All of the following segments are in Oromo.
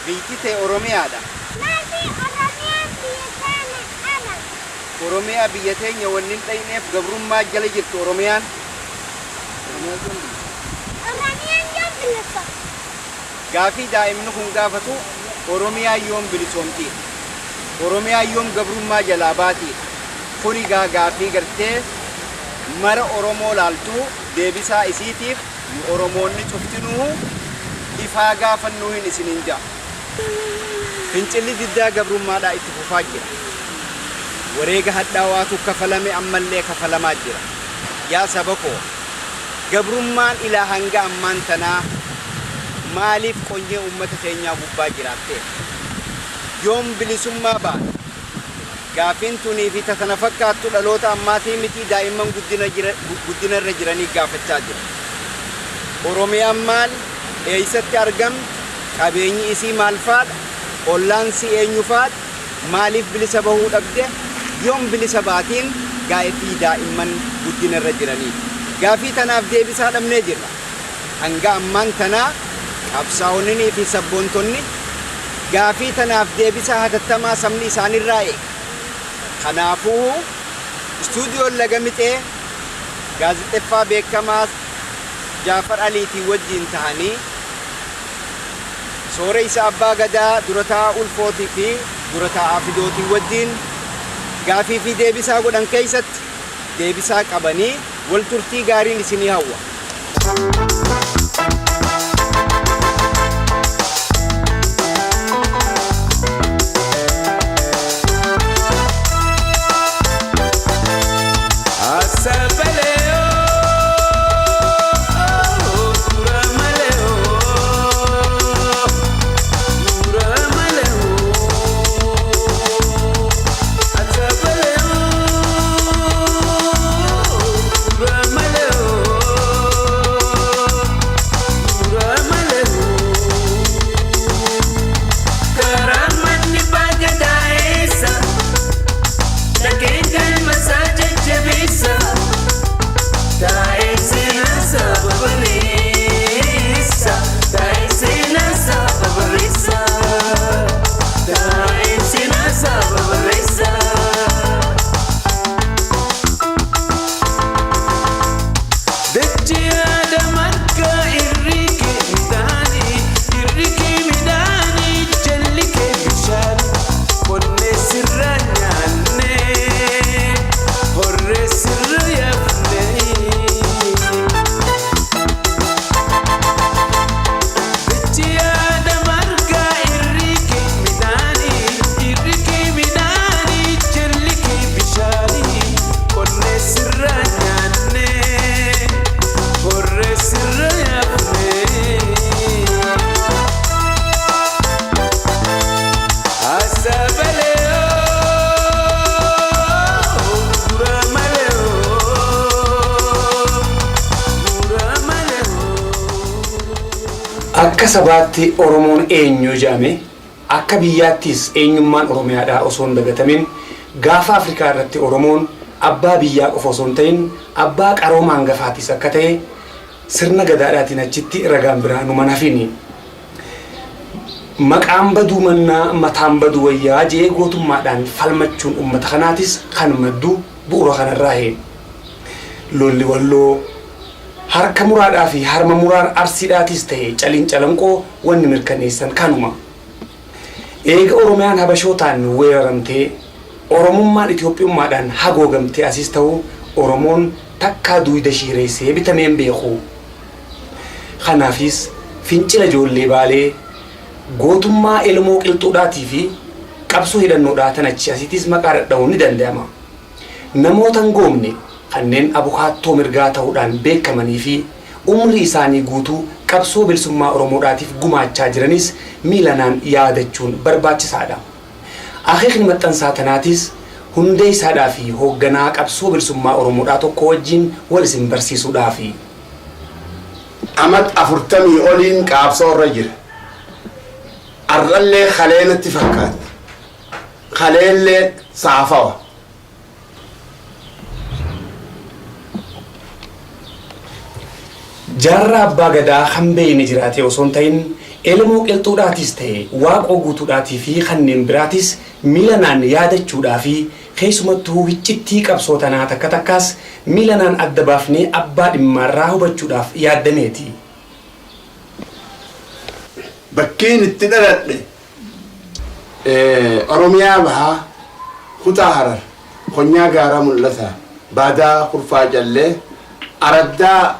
Biyti tee Oromiyaadha. Maafi Oromiyaan biyya teena ana. Oromiyaa biyya teenya wanni hin dhayneef gabrummaa jala jirti Oromiyaan. Oromiyaan yoom bilisoomti? Oromiyaan yoom bilisoomti? Gaafii daa'imni kun gaafatu Oromiyaan yoom bilisoomtiidha. Oromiyaan yoom gabrummaa jalaa baatiidha. Kuni gaa gaafii gartee mara Oromoo laaltu deebisaa isiitiif nu Oromoonni cuftinuu ifaa gaafannuu hin isiniin ja'a. Fincilli diddaa gabrummaadhaa itti fufaa jira. Wareega hadhaawaatu kafalame ammallee kafalamaa jira. Yaa saba koo, gabrummaan ilaa hanga ammaan tanaa maaliif qonyee ummata keenyaa gubbaa jiraattee? Yoom bilisummaa baana? Gaafiin tunii fi ta tana fakkaattu dhaloota ammaatii mitii daa'imman guddina jira, guddina irra jiranii gaafachaa jira. Oromiyaan maali? Eessatti argamti? Qabeenyi isii maal faadha? Ollaan sii eenyu faadha? Maaliif bilisa bahuu dhabde? Yoom bilisa baatiin? Gaafii daa'imman guddina irra jiraniiti. Gaafii tanaaf deebisaa dhabnee jirra. Hanga ammaan tanaa qabsaa'onninii fi sabboontonni gaafii tanaaf deebisaa hatattamaa sabni isaanirraa eega. Kanaafuu istuudiyoon Laga Mixee gaazexeffaa beekamaa Jaafar Aliitiin wajjiin tahanii Sooreysa Abbaa Gadaa dura taa'aa Ulfootii fi dura taa'aa Fidootiin wajjiin gaafii fi deebisaa godhan keessatti deebisaa qabanii wal turtii gaariin isinii hawwa. Akka sabaatti Oromoon eenyu jedhame akka biyyaattis eenyummaan Oromiyaadhaa osoo hin dagatamin gaafa Afrikaa irratti Oromoon abbaa biyyaa qofa osoo hin ta'in abbaa qarooma hangafaatis akka ta'e sirna gadaadhaatiin achitti ragaan biraa numan hafini. Maqaan baduu mannaa mataan baduu wayyaa je'ee gootummaadhaan falmachuun ummata kanaatis kan maddu bu'ura kanarraahi. Lolli Walloo, harka muraadhaa fi harma muraan Arsiidhaatis ta'e Caliin Calanqoo wanni mirkaneessan kanuma. Eega Oromiyaan Habashootaan weeraramtee, Oromummaan Itoophiyummaadhaan hagoogamtee asis ta'u Oromoon takkaa duuyda shiireessee bitamee hin beeku. Kanaafis fincila ijoollee Baalee, gootummaa Elemoo Qilxuudhaatii fi qabsoo hidhannoodhaa tan achii asiitis maqaa dhadhawuun ni dandayama. Namoota hin goomne kanneen abukaattoo mirgaa tahuudhaan beekamanii fi umrii isaanii guutuu qabsoo bilisummaa Oromoodhaatiif gumaachaa jiranis miilanaan yaadachuun barbaachisaadha. Akeekni maxxansaa tanaatis hundeessaadhaa fi hoogganaa qabsoo bilisummaa Oromoodhaa tokko wajjiin wal isin barsiisuudhaafi. Amat 40 oliin qaabsoo irra jira. Ar'allee kalee natti fakkaatti. Kaleellee saafawa. Jaarraa Abbaa Gadaa kan beeyne jiraatee osoo hin ta'in Elemoo Qilxuudhaatis ta'e Waaqoo Guutuudhaatii fi kanneen biraatis miilanaan yaadachuudhaa fi keessumattuu hiccittii qabsoo tanaa takka takkaas miilanaan adda baafnee abbaa dhimmaarraa hubachuudhaaf yaaddameeti. Bakkiin itti dhaladhe Oromiyaa Bahaa, Kutaa Harar, Konyaa Gaara Mul'ataa, Baadaa Kurfaa Callee, Araddaa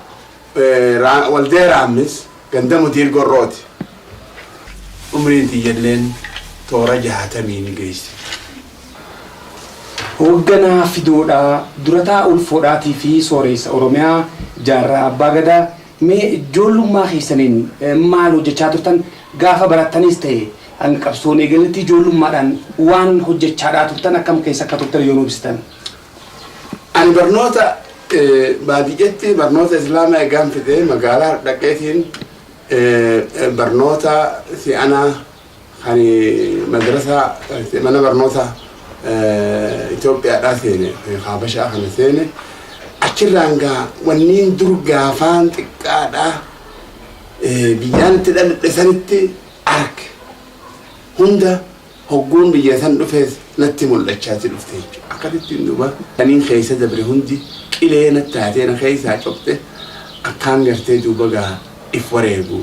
Waldee Raammis, ganda Mudiir Gorrooti. Umriin tiyyalleen toora 60 ni geessi. Hoogganaa Fidoodhaa, Durataa Ulfoodhaatii fi Sooreessa Oromiyaa Jaarraa Abbaa Gadaa, mee ijoollummaa keessaniin maal hojjechaa turtan? Gaafa barattanis ta'e hanga qabsoon eegaletti ijoollummaadhaan waan hojjechaadhaa turtan akkam keessa akka turtan yoo nu ibsitan. Ani barnoota baadiyyetti barnoota Islaamaa eegaan fidee magaalaa dhaqeetiin barnoota si'anaa kan madrasaa mana barnoota Itoophiyaadhaa seene, Habashaa kana seene. Achirraan gaa wanniin dur gaafaan xiqqaadhaa biyyaan itti dhaladhe sanitti arge hunda hogguun biyya san dhufees natti mul'achaati dhufte jechuudha. Akkasitti duuba kaniin keessa dabre hundi qilee natti taatee na keessaa copte akkaan gartee duuba gaa if wareegu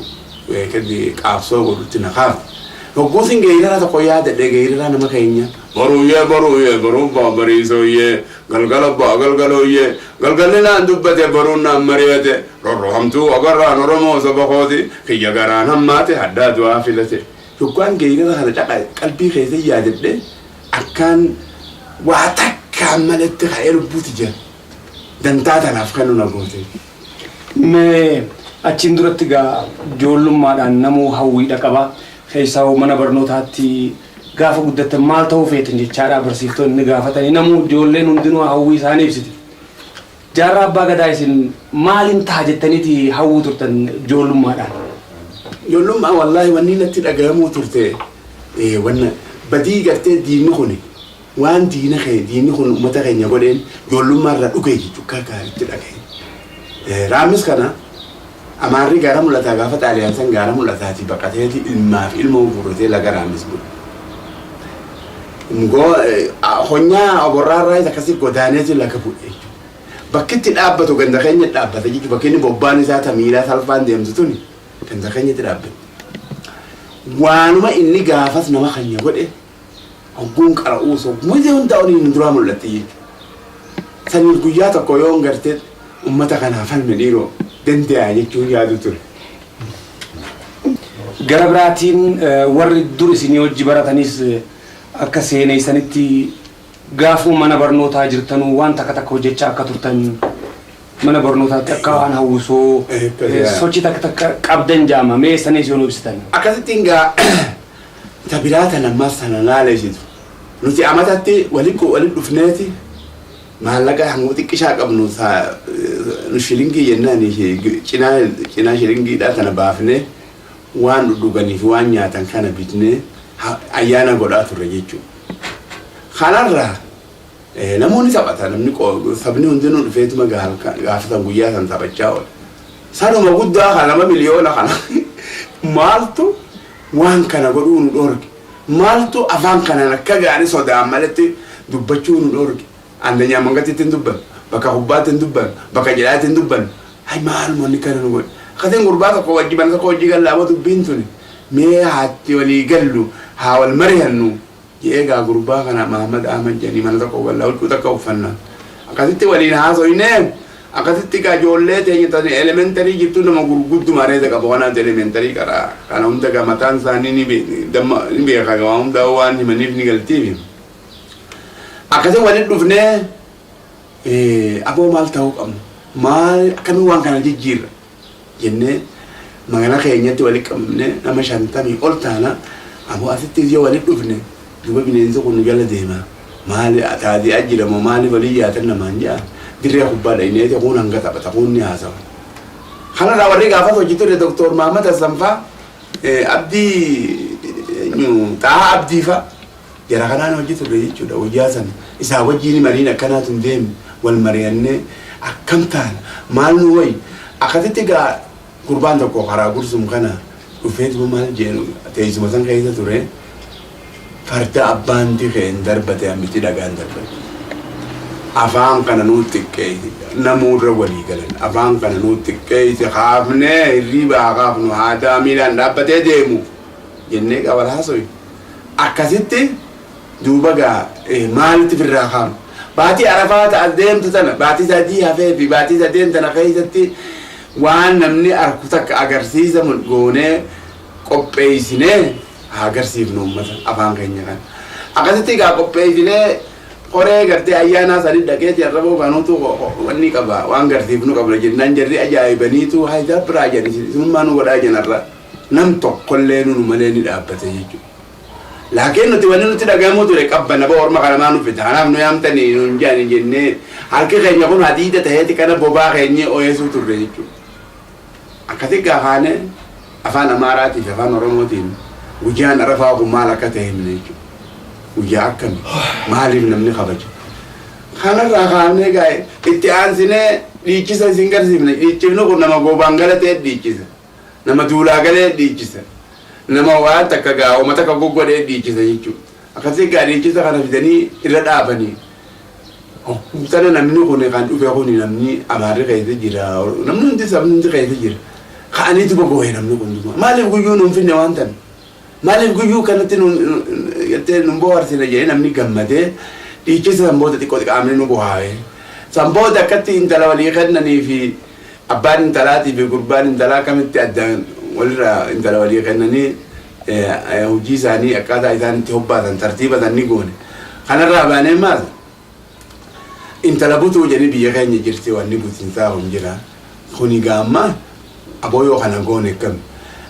qaabsoo godhutti na kaafte. Hogguusin geerara tokko yaadadhe, geerara nama keenya. Boruuyyee boruuyyee boruu baa bariisooyyee galgala baa galgalooyyee galgalli naan dubbate boruun naan mari'ate rorrohamtuu agarraan Oromoo saba kooti kiyya garaan hammaate haddaa du'aa filate. Hoggaan geerara kana caqa qalbii keessa yaadadhe akkaan waa takkaan malatti ka'ee lubbuuti jira. Dantaa tanaaf kanu na goote. Mee achiin duratti gaa ijoollummaadhaan namuu hawwiidha qaba. Keessaa mana barnootaatti gaafa guddattan maal ta'uu feetan jechaadha barsiiftonni gaafatanii namuu ijoolleen hundinuu hawwii isaanii ibsiti. Jaarraa Abbaa Gadaa, isin maaliin ta'a jettaniiti hawwuu turtan ijoollummaadhaan? Ijoollummaa wallaahi wanni natti dhaga'amuu turte wanna badii gartee diinni kun waan diina kee diinni kun uummata keenya godheen ijoollummaa irraa dhugee jechuudha akka gaariitti dhaga'e. Raamis kana Amaarri gaara mul'ataa gaafa Xaaliyaan san gaara mul'ataati baqateeti ilmaa fi ilmoo guurratee laga Raamis bule. Honyaa oborraarraa akkasii godaaneeti laga bu'e jechuudha. Bakki itti dhaabbatu ganda keenya dhaabbata jechuudha. Bakki inni bobbaan isaa tamiilaa salphaan deemtu tuni ganda keenyatti dhaabbatti. Waanuma inni gaafas nama keenya godhe hogguun qara'uus hogguu hundaa oliin duraa mul'atti jechuudha. Saniif guyyaa tokko yoo gartee uummata kanaaf falme dhiiroo danda'a jechuun yaadu ture. Gara biraatiin warri dur isinii hojii baratanis akka seeneessanitti gaafuma mana barnootaa jirtanuu waan takka takka hojjechaa akka turtan, mana barnootaatti akka waan hawwisoo sochii takka takka qabdan jaama, mee sanis yoo nu ibsitan. Akkasittiin gaa tabiraa tan ammaas tana laaleessitu. Nuti amatatti walitti walitti dhufneeti maallaqa hanguu xiqqishaa qabnu nu shilingii jennaan cinaa cinaa shilingiidhaa tana baafnee waan dhuganii fi waan nyaatan kana bitnee ayyaana godhaa turre jechuudha. Kanarraa namoonni taphata, namni sabni hundinuu dhufeetuma gaafatan guyyaa san taphachaa oola. Sanuma guddaa kana nama miliyoona kana maaltu waan kana godhuu nu dhorge? Maaltu afaan kanaan akka gaarii sodaan malatti dubbachuu nu dhorge? Andanyaa mangatitti hin dubban, bakka kubbaatti hin dubban, bakka jedhaatti hin dubban. Hay, maaluma inni kana nu godhe? Akkatiin gurbaa tokko wajji mana tokko wajji gallaama dubbiin tuni. Mee haatti walii gallu haa wal mari'annu jedhee gaa gurbaa kana Mahammad Ahmad jedhanii mana tokko gallaa huccuu takka uffannaa. Akkasitti waliin haasoynee akkasitti gaa ijoollee teenya tan elementary jirtu nama gurgudduma areeda qabu kanaatu elementary qara. Kana hunda gaa mataan isaanii ni beeka, waa hunda waan himaniif ni galtiifi. Akkasii walitti dhufnee aboo maal ta'uu qabna? Maal akkamiin waan kana jijjiirra? Jennee magaalaa keenyatti walitti qabamnee nama 50 ol taana, aboo asitti yoo walitti dhufne duuba bineensi kun nu jala deema. Maali taatee jira moo maali walii yaatan namaan jaa dirree kubbaa dhayineeti kun hanga taphata kun ni haasawa. Kanarraa warri gaafas hojii ture Doktor Mahammad Hassan faa, Abdii Xahaa Abdii faa jara kanaan hojii turre jechuudha. Guyyaa sana isaa wajjiin mariin akkanaatu hin deemne, wal mari'annee akkam taana, maal nu wayi? Akkasitti gaa gurbaan tokko karaa gursum kana Dhufeetuma maal jeenu teessuma san keessa ture farda abbaan dikeen darbate ammiti dhagaan darbate. Afaan kana nuu xiqqeessi namuurra walii galan afaan kana nuu xiqqeessi kaafnee hirriibaa haa kaafnu haadaa miilaan dhaabbatee deemu jennee qabal haasoyi. Akkasitti duuba gaa maalitti firraa kaafnu. Baatii arafaa ta'a deemtu tana baatii 3 hafee fi baatii sadeen tana keessatti waan namni arku takka agarsiisa goonee qopheessinee haa agarsiifnu uummata afaan keenya kana. Akkasitti gaa qopheessinee qoree gartee ayyaanaa sanii dhaqeeti arraboo kanuutu wanni qaba waan garsiifnu qabna jennaan jarri ajaa'ibaniitu haayidaa biraa jedhan isinummaa nu godhaa jenarra nam tokkollee nunu malee ni dhaabbate jechuudha. Laakiin nuti wanni nuti dhagahamuu ture qabbana ba orma kana maa nu fida kanaaf nu yaamtanii nuun jedhani jennee harki keenya kun hadiida ta'eeti kana bobaa keenyee oyeesuu turre jechuudha. Akkasi gaafaane afaan Amaaraatii fi afaan Oromootiin guyyaan arafaa kun maal akka ta'e himne jechuudha. Guyyaa akkami maaliif namni kabaja. Kanarraa kaafnee gaa'e itti aansinee dhiichisa isin garsiifne dhiichifni kun nama goobaan galatee dhiichisa. Nama duulaa galee dhiichisa. Nama waan takka gaa uummata takka goggodhee dhiichisa jechuudha. Akkasii gaa dhiichisa kana fidanii irra dhaabanii. Sana namni kun kan dhufe kun namni Amaarri keessa jira. Namni hundi sabni hundi keessa jira. Ka'anii duba boo'e namni kun duba. Maaliif guyyuu nuun finne waan tan? Maaliif guyyuu kanatti nuun jettee nuun bohaarsine jedhee namni gammadee dhiichisa sanboota xiqqoo xiqqaamni nu bohaa'e. Sanboota akkatti intala walii kennanii fi abbaan intalaatii fi gurbaan intalaa akkamitti addaan walirraa intala walii kennanii hojii isaanii akkaataa isaan itti hobbaasan tartiiba san ni goone. Kanarraa baanee maal intala butuu jedhanii biyya keenya jirti wanni butinsaa kun jira. Kuni gaamma aboo yoo kana goone akkami.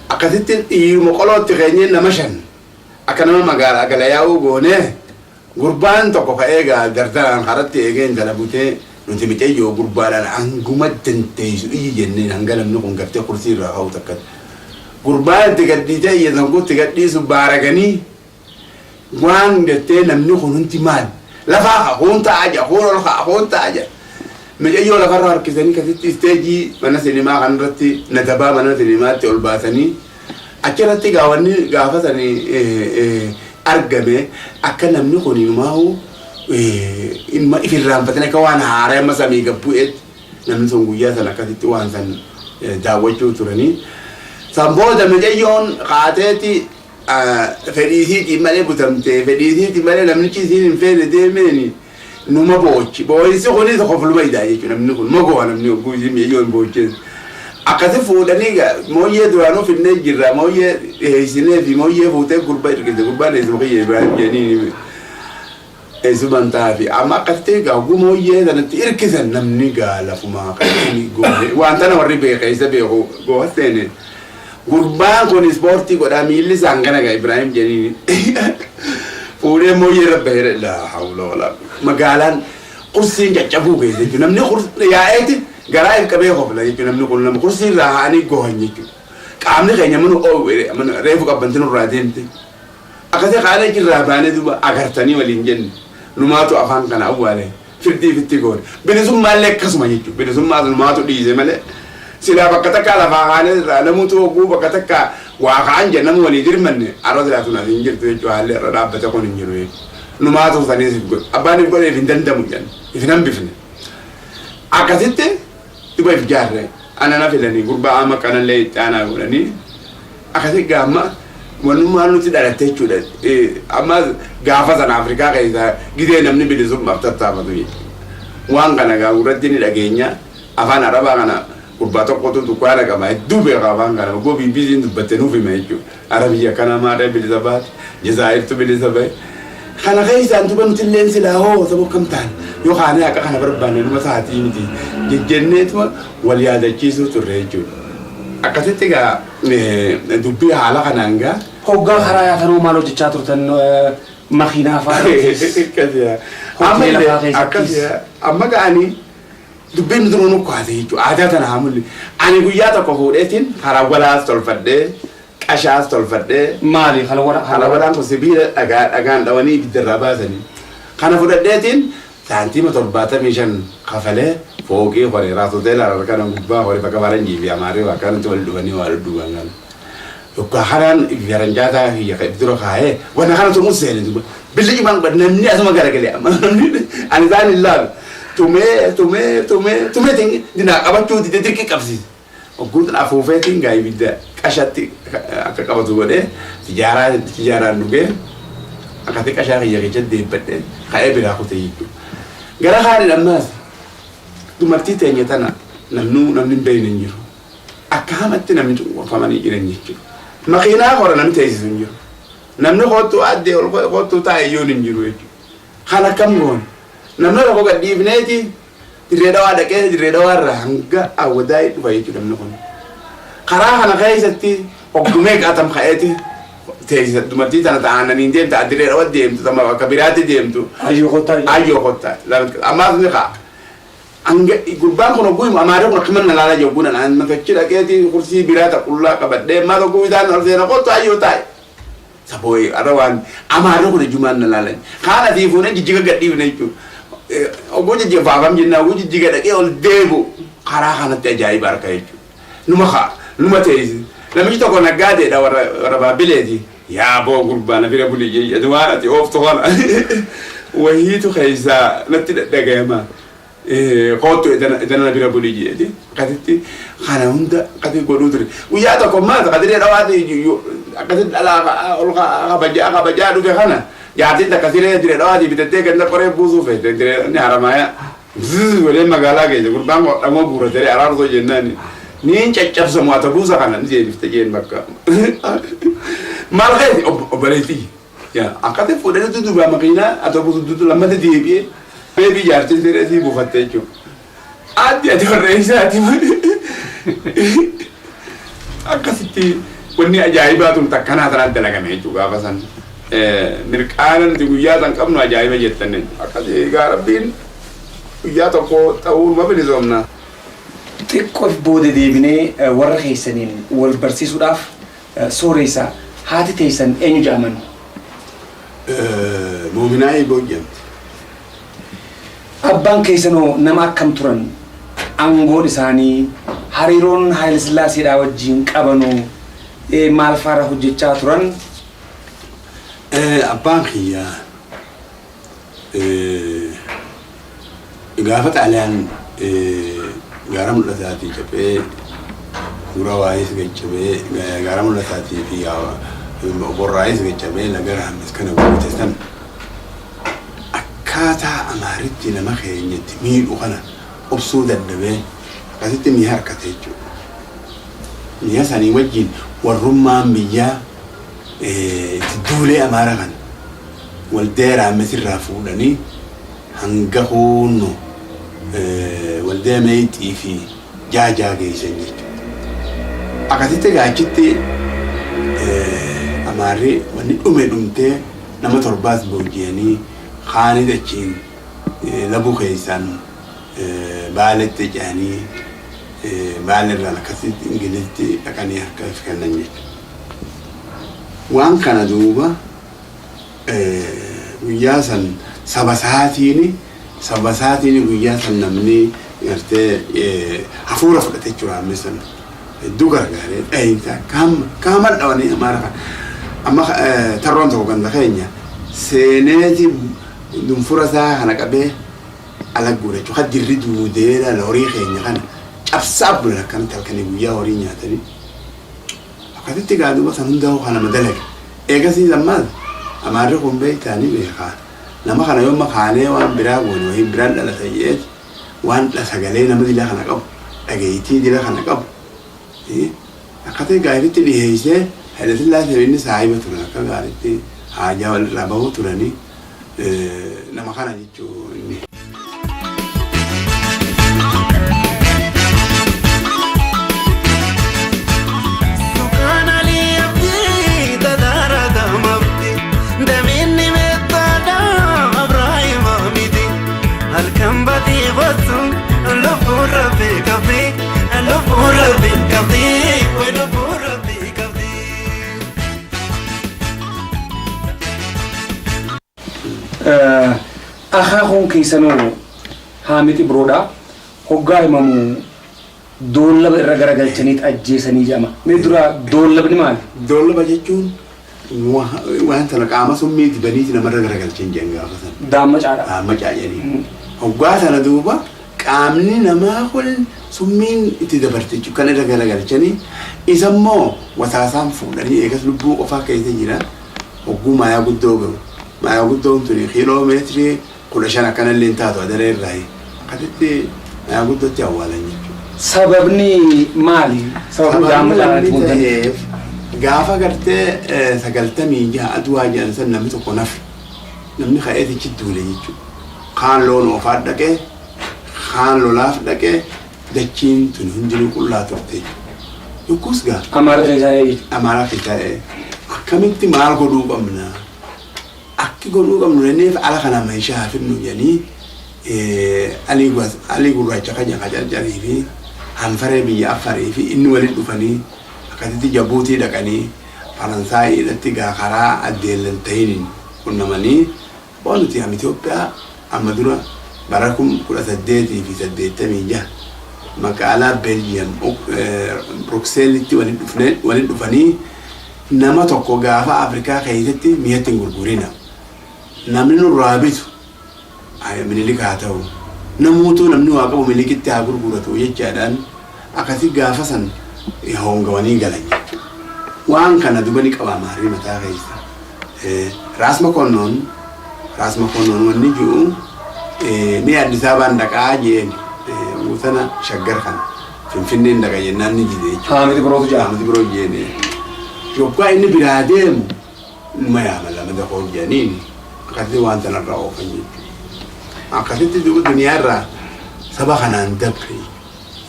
Akkasitti dhiiruma qolootti keenyee nama 5 akka nama magaalaa gala yaa'uu goonee gurbaan tokko ka'ee gaa dardaraan karatti eegee intala butee nuti micayyoo gurbaadhaan hanguma dandeessu iyyi jenneen hanga namni kun gartee kursii irraa ka'u takkatti. Gurbaan itti gadhiisee iyya san itti gadhiisu baaraganii waan gartee namni kun hundi maal lafaa ka'a kuun taa'aa jira kuun ol ka'a kuun taa'aa jira. Micayyoo lafarra harkisanii kasitti isteejii mana sinimaa kanarratti nadabaa mana sinimaatti ol baasanii achirratti gaa wanni gaafa sanii argame akka namni kun inumaa'u ilma ifirraanfatanii akka waan haaraa amma samii gad bu'eetti namni sun guyyaa sana akkasitti waan san daawwachuu turanii. San booda micayyoon kaateeti fedhiisiitiin malee butamtee fedhiisiitiin malee namnichi isiin hin feene deemeeni numa boochi. Boo'insi kunis kofluma idaa jechuudha namni kun mogoo namni hogguu isiin micayyoon boochees. Akkasi fuudhanii mooyyee duraanuu finnee jirra mooyyee dhiheessinee fi mooyyee fuutee gurba ergite gurbaan eessuma kiyya Ibraahim jedhanii eessumaan ta'aa fi amma akkasitti egaa hogguu mooyyee sanatti hirkisan namni gaa lafumaa kan goone waan tana warri beeke isa beeku gooha seene gurbaan kun ispoortii godhaa miilli isaan kana gaa Ibraahim jedhanii fuudhee mooyyee irra bahee laa hawla walaa magaalaan kursiin caccabuu keessa jechuudha namni yaa'eeti garaa if qabee kofla jechuudha namni kun nama kursii irraa ha'anii gohan jechuudha qaamni keenya mana oowwe reefu qabbanti nurraa deemte. Akkasii kaanee jirraa baanee duuba agartanii waliin jenne numaatu afaan kana awwaale firdii fitti goone bilisummaallee akkasuma jechuudha bilisummaas numaatu dhiise malee silaa bakka takkaa lafaa kaanee irraa namuutu hogguu bakka takkaa waa ka'an jedhe nama walii dirmanne har'a silaa tun as hin jirtu jechuudha haalli irra dhaabbate kun hin jiru jechuudha numaatu saniis if godhe abbaan if godhe if hin dandamu jedhan if hin hambifne akkasitti duba if jaarre ana na filanii gurbaa amma kanallee itti aanaa godhanii akkasi gaamma wannummaan nuti dhalatte jechuudha. Amma gaafa sana Afrikaa keessa gidee namni bilisummaaf tattaafatu jechuudha. Waan kana gaa gurratti ni dhageenya afaan Arabaa kana gurbaa tokkotu dukkaana qaba hedduu beeka afaan kana oguu BBC'n dubbatte nuuf hima jechuudha. Arabiyya kana maadhee bilisa baate Jazaa'irtu bilisa bahe. Kana keessaan duba nuti illeen silaa hoo saba akkam ta'an yoo kaanee haqa kana barbaanne numa sa'aatii miti jejjenneetuma wal yaadachiisuu turre jechuudha. Akkasitti gaa dubbii haala kanaan gaa. Hoggaa karaa yaatanuu maal hojjechaa turtan makiinaa fa'aa irrattis hoteela fa'aa keessattis. Amma ga'anii dubbiin duruu nu kaase jechuudha. Aadaa tana haa mul'i. Ani guyyaa tokko fuudheetiin harawwalaas tolfadhee qashaas tolfadhee. Maali halwala? Halwalaan kun sibiila dhagaa dhagaan dhawanii ibidda irraa baasanii. Kana fudhadheetiin saantiima 75 kafalee fooqii hore raas hoteela kana gubbaa hore bakka faranjii fi amaarri bakka kanatti wal dhufanii waa dhudhuuban kana. Yoggaa kanaan faranjaataa kiyya kan dura kaayee wanna kana tumuun seene duuba. Billi cimaan godhe namni asuma garagalee amma namni ani isaan hin laalu. Tumee tumee tumee tumee dinaa qabachuu dide dirqii qabsiise. Ogguun afuufeetiin gaa ibidda qashatti akka qabatu godhee tijaaraa tijaaraan dhugee akkatti qashaa kiyya keessatti deebbadhee ka'ee biraa kute jechuudha. Gara kaaniin ammaas dumartii teenya tana namnuu namni hin beekne hin jiru. Akka hamatti namni cunqurfamanii jiran jechuudha. Makiinaa kora namni teessisu hin jiru. Namni koottuu addee ol koottuu taa'e iyyuu hin jiru jechuudha. Kan akkam goone? Namni tokko gad dhiifneeti Dirree Dhawaa dhaqee Dirree Dhawaa irraa hanga Awwadaayii dhufa jechuudha namni kun. Karaa kana keessatti hoggumee qaatam ka'eeti teessisa dumartii tana ta'aananiin deemta Dirree Dhawaa deemtu tama bakka biraatti deemtu. Ayyoo kottaa. Ayyoo kottaa. Ammaas ni ka'a. Hanga gurbaan kun hogguu himu amaarri kun akkuma na laalaa jiru gunan an matachi dhaqeeti kursii biraa ta qullaa qabadhee maal hogguu isaan ol seena kottu ayyoo taa'e. Sabooyi arra waan amaarri kun ijumaan na laalan. Kaan asii fuunee jijjiga gadhiifne jechuudha. Hogguu jijjiga faafam jennaa hogguu jijjiga dhaqee ol deebi'u karaa kanatti ajaa'iba harka jechuudha. Numa ka'a numa teessisa. Namichi tokko naggaadeedha warra warra baabbileeti. Yaa boo gurbaa na bira buli jedhe waan ati ooftu kana wahiitu keessaa natti dhadhagayama. Koottu edana na bira buli jedhe akkasitti kana hunda akkasi godhuu ture. Guyyaa tokko maal qadiree dhawaati akkasitti dhalaa ol kabajaa kabajaa dhufe kana jaartiin takka siree diree dhawaatii bitattee ganda qoree buusuu feete diree inni haramaaya. Zzz godhee magaalaa keessa gurbaan hodhamoo guuratee araarsoo jennaan niin caccabsamu ata buusa kana ni deebifte jeen bakka. Maal keeti obboleettii yaa akkati fuudhanii dudubaa makiinaa ata buusu dudu lammata deebi'ee beebii jaartiin siree sii buufatte jechuudha. Addi ati warra eessaati akkasitti wanni ajaa'ibaa tun takkanaa tanaan dalagame jechuudha gaafa san. Mirqaana nuti guyyaa san qabnu ajaa'iba jettan jechuudha. Akkasii egaa rabbiin guyyaa tokko ta'uu numa bilisoomna. Xiqqoof booda deebinee warra keessaniin wal barsiisuudhaaf sooreessa haati teessan eenyu jedhaman? Moominaa Hiiboo jedhamti. Abbaan keessanoo nama akkam turan? Aangoon isaanii hariiroon Haayilesillaaseedhaa wajjin qabanoo maal faarra hojjechaa turan? Abbaan kiyya gaafa Xaaliyaan gaara mul'ataatii caphee gura waayis gaccabee gaara mul'ataatii fi borraayis gaccabee laga raammis kana guute san akkaataa amaaritti nama keenyatti miidhu kana obsuu dadhabee akkasitti mi'a harkate jechuudha. Mi'a sanii wajjin warrummaan biyyaa itti duulee amaara kana waldee raammis irraa fuudhanii hanga huunnu waldee meexxii fi jaajaa geessan jechuudha. Akkasitti egaa achitti amaarri wanni dhume dhumtee nama torbaas booji'anii kaanis achiin labu keessaan baaletti ce'anii baalerraan akkasitti ingilizitti dhaqanii harka kennan jechuudha. Waan kana duuba guyyaa san saba isaatiin saba isaatiin guyyaa san namni gartee hafuura fudhate jechuudha ammi san hedduu gargaaree dhahinsa kaama dhawanii amaara kana. Amma tarroon tokko ganda keenya seeneeti dunfura isaa kana qabee ala guura jechuudha. Kan dirri duudee laala horii keenya kana cabsaa bulan akkanatti halkanii guyyaa horii nyaatanii. Akkasitti gaa duuba san hundaa'u kana madalage. Eegasii ammaas amaarri kun beektaa ni beekaa. Nama kana yoo makaanee waan biraa goone wayii biraan dhalata jeeti waan sagalee nama dila kana qabu dhageettii dila kana qabu. Akkasii gaariitti dhiheessee Hayilasillaasee inni saahiba turan akka gaariitti haajaa walirraa bahuu turanii nama kana jechuu inni. Akaakuun keessanoo Haamid Ibroodha. Hoggaa himamu Doollaba irra garagalchaniit ajjeesanii jedhama. Mee dura doollabni maali? Doollaba jechuun waan sana qaama summii dibaniiti namarra garagalchan jedhan gaafa sana. Daammacaadha. Daamacaa jedhanii. Hoggaa sana duuba qaamni namaa kun summiin itti dabarte jechuudha kan irra garagalchanii isa immoo wasaasaan fuudhanii eegas lubbuu qofaa keessa jira hogguu maayaa guddoo gahu. Maayaa guddoon tuni kiiloo meetirii 15 akkanallee hin taatu adaree irraa akkasitti maayaa guddootti awwaalan jechuudha. Sababni maali? Sababni Sababni daammacaadhaan wanni itti muudanii? ta'eef gaafa gartee 96 aduwaa jedhan san namni tokko nafe. Namni ka'eetichi duule jechuudha. Kaan loon oofaa dhaqee, kaan lolaaf dhaqee dachiin tun hundinuu qullaa turte jechuudha. Yogguus gaa Amaara keessaa jechuudha. Amaaraa keessaa akkamitti maal godhuu qabna? Akki godhuu qabnu jenneef ala kana meeshaa haa fidnu jedhanii Alii Gurraacha kan Carcarii fi Hanfaree biyya Affarii fi inni walitti dhufanii akkasitti Jabuutii dhaqanii Faransaayii irratti gaa karaa addeellan ta'iniin qunnamanii waan nuti am Itoophiyaa amma dura bara 1886 magaalaa Beeljiyam Brukseelitti walitti dhufanii nama tokko gaafa Afrikaa keessatti mi'atti hin gurgurina. Namni nurraa bitu Minilik haa ta'u. Namuutuu namni waa qabu Minilikitti haa gurguratu jechaadhaan akkasii gaafa san hoongawanii galan jechuudha. Waan kana duba ni qaba Amaarri mataa keessa. Raas Makonnoon Raas Makonnoon wanni ji'u ni Addis Ababaan dhaqaa jeen sana Shaggar kana Finfinneen dhaqa jennaan ni dide jechuudha. Haamid Birootu jedhama. Haamid Biroo jeen. Yoggaa inni biraa deemu numa yaama lama dafoo jedhaniin akkasitti waan sanarraa oofan jechuudha. Akkasitti duuba duniyaarraa saba kanaan dabre.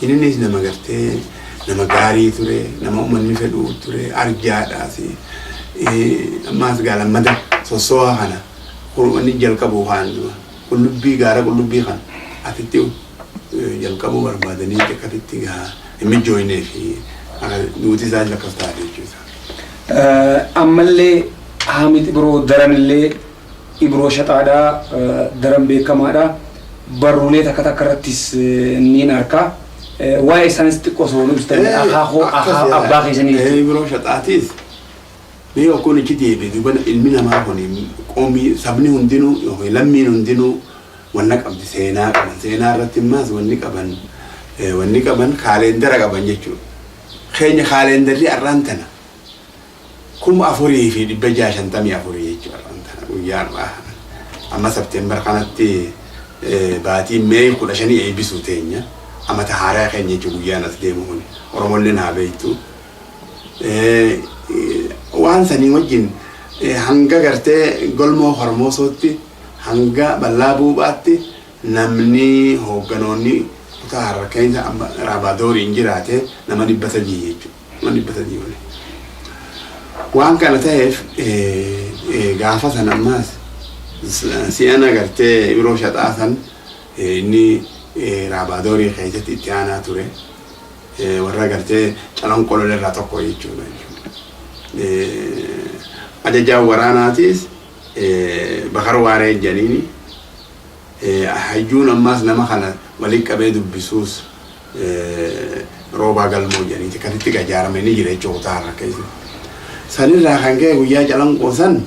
Innis nama gartee nama gaarii ture, nama uummanni fedhu ture, arjaadhaas. Ammaas gaa lammata sossoo'aa kana wanni jalqabu waan dura qullubbii gaara qullubbii kana asitti jalqabuu barbaadanii akkasitti gaa hin mijjooynee fi duuti isaas akkas taate jechuudha. Ammallee Haamid Ibroo daranillee Ibroo Shaxaadhaa daran beekamaadha. Barruulee takka takka irrattis niin arka. Waa'ee isaanis xiqqoo osoo nu ibsitan akaakuu abbaa keessanii jechuudha. Ibroo Shaxaatiis mee yookuun ichi deebi'e duuba ilmi namaa kun qoomii sabni hundinuu yookiin lammiin hundinuu wanna qabdi seenaa qaban seenaa irratti immaas wanni qaban wanni qaban kaaleendara qaban jechuudha. Keenya kaaleendarri har'aan tana 4654 jechuudha har'aan tana guyyaa har'aa amma September kanatti baatii Meey 15 eebbisuu teenya amata haaraa keenya jechuudha guyyaan as deemu kun Oromolleen haa beektu. Waan sanii wajjin hanga gartee golmoo hormoosootti hanga bal'aa buuphaatti namni hoogganoonni kutaa Harar keessa amma Raabadooriin jiraate nama 300 jechuudha. Nama 300 oli. Waan kana ta'eef gaafa sana ammaas si'ana gartee Ibroo Shaxaa san inni Raabaadorii keessatti itti aanaa ture. Warra gartee Calanqoo lolerraa tokko jechuudha. Ajajaan waraanaatiis Bakar Waaree jedhaniini. Hayyuun ammaas nama kana walitti qabee dubbisuus Roobaa Galmoo jedhaniiti akkasitti ijaaramee ni jira jechuudha kutaa Harar keessatti. Sanirraa kan ka'e guyyaa Calanqoo san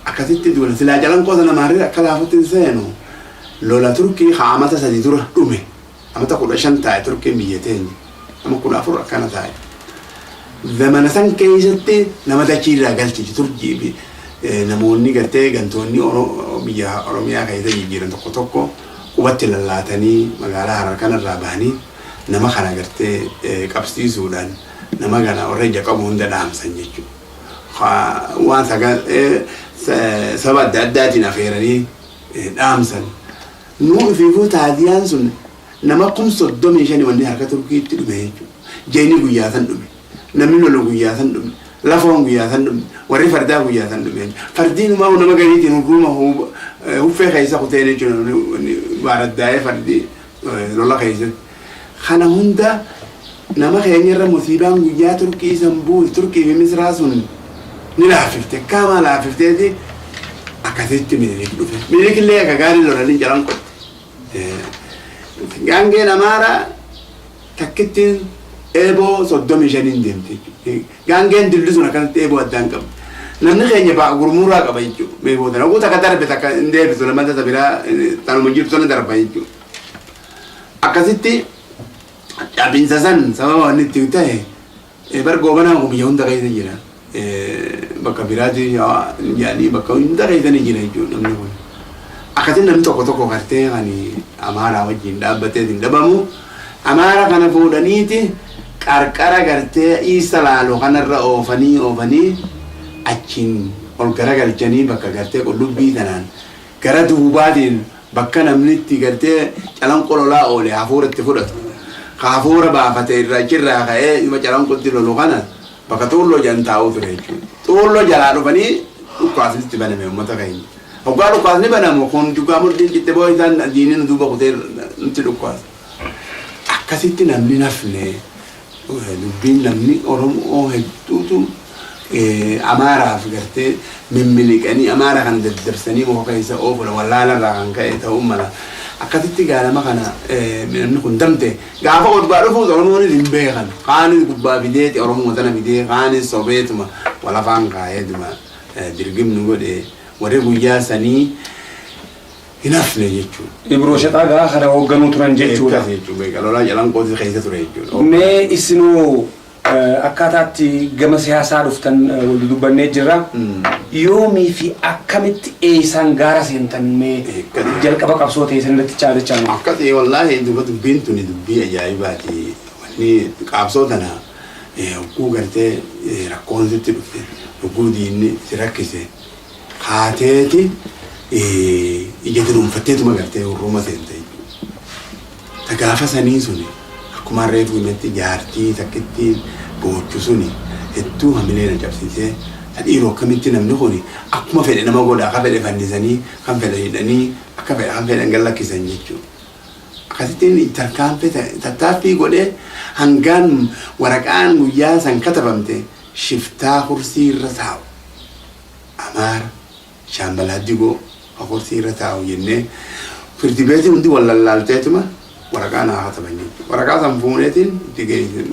akkasitti duula. Silaa Calanqoo sana maarree akka laafutti hin seenu. Lola Turkii haa amata 3 dura dhume. Amata 15 taa'e Turkiin biyya teenya. Ama 14 akkana taa'e. Zamana san keessatti nama dachii irraa galchichi Turkii fi namoonni gartee gantoonni biyya Oromiyaa keessa jijjiiran tokko tokko qubatti lallaatanii magaalaa Harar kanarraa bahanii nama kana gartee qabsiisuudhaan nama kana warra ija qabu hunda dhaamsan jechuudha. Waan saba adda addaatiin afeeranii dhaamsan. Nuu ifiifuu taaziyaan sun nama 35,000 wanni harka Turkiitti dhume jechuudha. Jeeni guyyaa san dhume. Namni lolu guyyaa san dhume. Lafoon guyyaa san dhume. Warri fardaa guyyaa san dhume. Fardiin umaa nama gariitiin hurruuma huffee keessa kuteen jechuudha. Baaraddaa'ee fardi lola keessatti. Kana hunda nama keenya irra musiibaan guyyaa Turkii san buute Turkii fi Misraa sun ni laaffifte. Akkaamaa laaffifteeti akkasitti Minilik dhufe. Minilik illee akka gaarii lolanii jalan qotte. Gaangeen Amaaraa Takkittiin eeboo 35n deemti jechuudha. Gaangeen dilli sun akkanatti eeboo addaan qabdi. Namni keenya ba'a gurmuuraa qaba jechuudha. Eeboo tana. Oguu takka darbe takka hin deebisu lamanta ta biraa tanuma jirtu sana darba jechuudha. Akkasitti cabinsa san sababa wanni itti ta'e bar Goobanaan kun biyya hunda keessa jira. Bakka biraatti jedhanii bakka hunda keessa ni jira jechuudha namni kun. Akkasitti namni tokko tokko gartee kan Amaaraa wajjin dhaabbatee hin dhabamu. Amaara kana fuudhaniiti qarqara gartee Iisa Laaloo kanarra oofanii oofanii achiin ol garagalchanii bakka gartee qullubbii tanaan gara duubaatiin bakka namni itti gartee Calanqoo lolaa oole hafuura itti fudhatu. Ka hafuura baafate irra achirraa ka'ee dhuma Calanqootti lolu kana bakka Xuulloo jedhan taa'uu ture jechuudha. Xuulloo jalaa dhufanii dhukkaasni itti baname uummata keenya. Hoggaa dhukkaasni banamu kun dhugaa mudhiin citte boo isaan diinni nu duuba kutee nutti dhukkaasa. Akkasitti namni nafne dubbiin namni Oromoo hedduutu Amaaraaf gartee mimmiliqanii Amaara kana daddarsanii muka keessa oofudha wallaala irraa kan ka'e ta'uu mala. Akkasitti gaalama kana namni kun damte gaafa gubbaa dhufuus Oromoonis hin beekan. Kaanis gubbaa fideeti Oromoo tana fidee kaanis sobeetuma walafaan kaa'eetuma dirgimnu godhe warri guyyaa sanii hin hafne jechuudha. Ibroo Shaxaa gaa kana hoogganuu turan jechuudha. Akkas jechuudha. Beeka lolaa Calanqootis keessa ture jechuudha. Mee isinoo akkaataatti gama siyaasaa dhuftan wal dudubbannee jirra. Yoomii fi akkamitti eessaan gaara seentan mee jalqaba qabsoo teessan irratti chaadachaa nu. Akkasii wallaahi duba dubbiin tuni dubbii ajaa'ibaati. Wanni qabsoo tana hogguu gartee rakkoon sitti dhufte, hogguu diinni si rakkise kaateeti ija dunuunfatteetuma gartee hurruuma seente jechuudha. Ta gaafa sanii suni akkuma reefu himetti jaartii takkittiin boochu suni hedduu hamilee na cabsiisee ta dhiiroo akkamitti namni kuni akkuma fedhe nama godha akka fedhe fannisanii kan fedhe hidhanii akka fedhe kan fedhan gad lakkisan jechuudha. Akkasittiin tarkaanfii tattaaffii godhee hangaan waraqaan guyyaa san katabamte shiftaa kursii irra taa'u Amaara Shaambal Haddigoo ka kursii irra taa'u jennee firdi beetiin hundi wal lallaalteetuma waraqaa naa kataban jechuudha. Waraqaa san fuuneetiin itti geesse.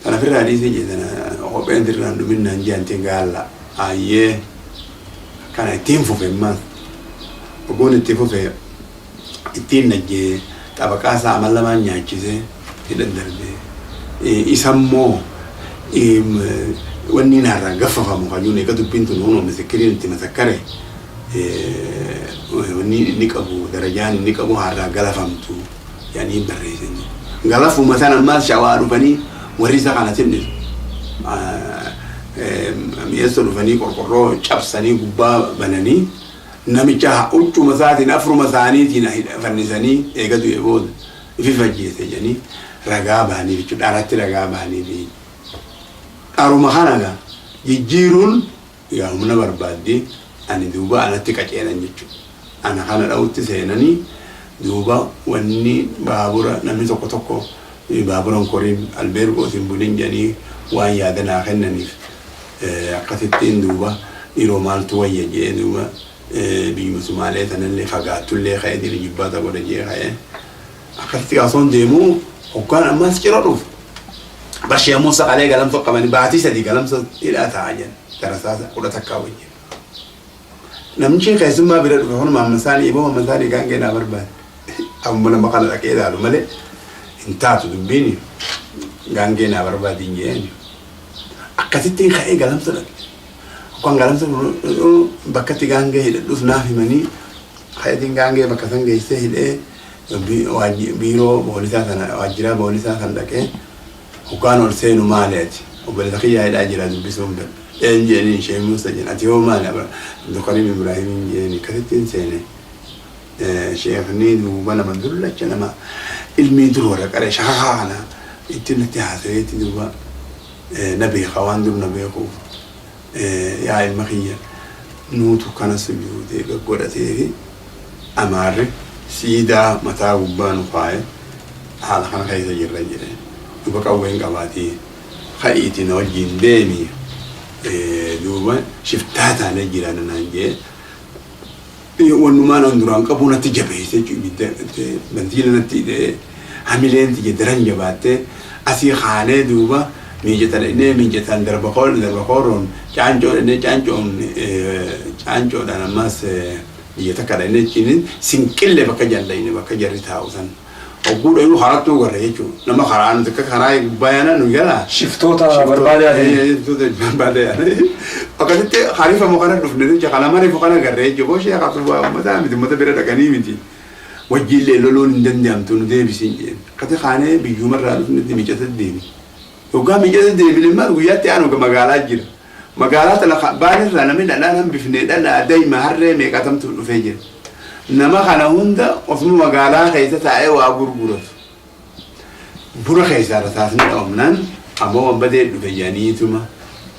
Tana firraa dhiisee jee tana kopheen sirraan dhumin naan jeantee gaalla. Ayyee kana ittiin fufe ammas. Ogoon itti fufe ittiin najjee xabaqaa isaa amal lamaan nyaachisee hidhan darbee. Isammoo wanni narraa gaffafamu kajuun eega dubbiin tun hunoo misikiriin itti masakkare wanni inni qabu darajaan inni qabu harraa galafamtu jedhanii barreessan. Galafuma sana ammaas Shawaa dhufanii warri isa kana sinnisu. Mi'eessoo dhufanii qorqorroo cabsanii gubbaa bananii namicha huccuma isaatiin afruma isaaniitiin fannisanii eega du'e booda ifi fajjeese jedhanii ragaa bahanii jechuudha. Dharatti ragaa bahanii. Dharuma kana gaa jijjiiruun yaa humna barbaaddi ani duuba anatti qaceelan jechuudha. Ana kana dha'utti seenanii duuba wanni baabura namni tokko tokko baabura hin korin albeergoos hin bulin jedhanii waan yaada naa kennaniif akkasittiin duuba dhiiroo maaltu wayya jedhee duuba biyyuma Sumaalee sanallee fagaattullee ka'ee diri jibbaata godha jedhee ka'ee akkasitti gaafsoon deemuu hoggaan ammas ciro dhufu. Barshee Muusaa qalee galamsoo qabanii baatii 3 galamsoo hidhaa taa'aa jiran darasaa 11 wajjin. Namichi keessummaa bira dhufe kun Maammasaanii iboo Maammasaanii gaangee naa barbaade. Amma nama kana dhaqee ilaalu malee hin taatu dubbiin gaangee naa barbaade hin jedheen. Akkasittiin ka'ee galamsa dhaqe. Akkaan galamsa bakka itti gaangee hidhadhus naaf himanii ka'eetiin gaangee bakka san geessee hidhee biiroo poolisaa sana waajjiraa poolisaa san dhaqee hoggaan ol seenu maali ati obboleessa kiyyaa hidhaa jira dubbisuun fedha. Een jeeniin ishee Muusa jeen ati hoo maali Abdulkariim Ibraahimiin jeeni akkasittiin seene. Sheekni duuba nama dullacha nama ilmii dur warra qare shakakaa kana ittiin natti haasayeetti duuba na beeka waan dur na beekuuf yaa ilma kiyya nuutu kana sujuudee gaggodhatee fi Amaarri siidaa mataa gubbaa nu kaaye haala kana keessa jirra jedhe. Duuba qawween qabaatii ka'iitii na wajjiin deemi duuba shiftaa taanee jiraanna naan jee wannumaan an duraan qabu natti jabeesse jechuudha. Ibidda bantiina natti hidhee Hamileen tiyya daran jabaattee asii kaanee duuba miijata dhaqnee miijataan darba kooroon caancoo dhaqnee caancoon caancoodhaan ammas biyya takka dhaqnee achiin sinqillee bakka jallayne bakka jarri taa'u san. Hogguu dhayuu karattuu garra jechuudha. Nama karaa nuti akka karaa gubbaa yaana nu jala. Shiftoota barbaada yaadanii. Shiftoota barbaada yaadanii. Akkasitti hariifamu kana dhufne jecha kana mariifu kana garree jechuudha. Boshee qabsu uummataa miti uummata bira dhaqanii miti. Wajjiillee loluun hin danda'amtu nu deebisiin jeen. Akkati kaanee biyyumarraa dhufnetti miicata deebi. Hoggaa miicata deebine maal guyyaatti aanu magaalaa jira. Magaalaa tana baanirraa namni dhadhaan hambifne dhadhaa daa'ima harree meeqatamtu dhufee jira. Nama kana hunda osuma magaalaa keessa taa'ee waa gurguratu. Buna keessaa rasaasni dhoomnaan aboo wanbadee dhufe jedhaniituma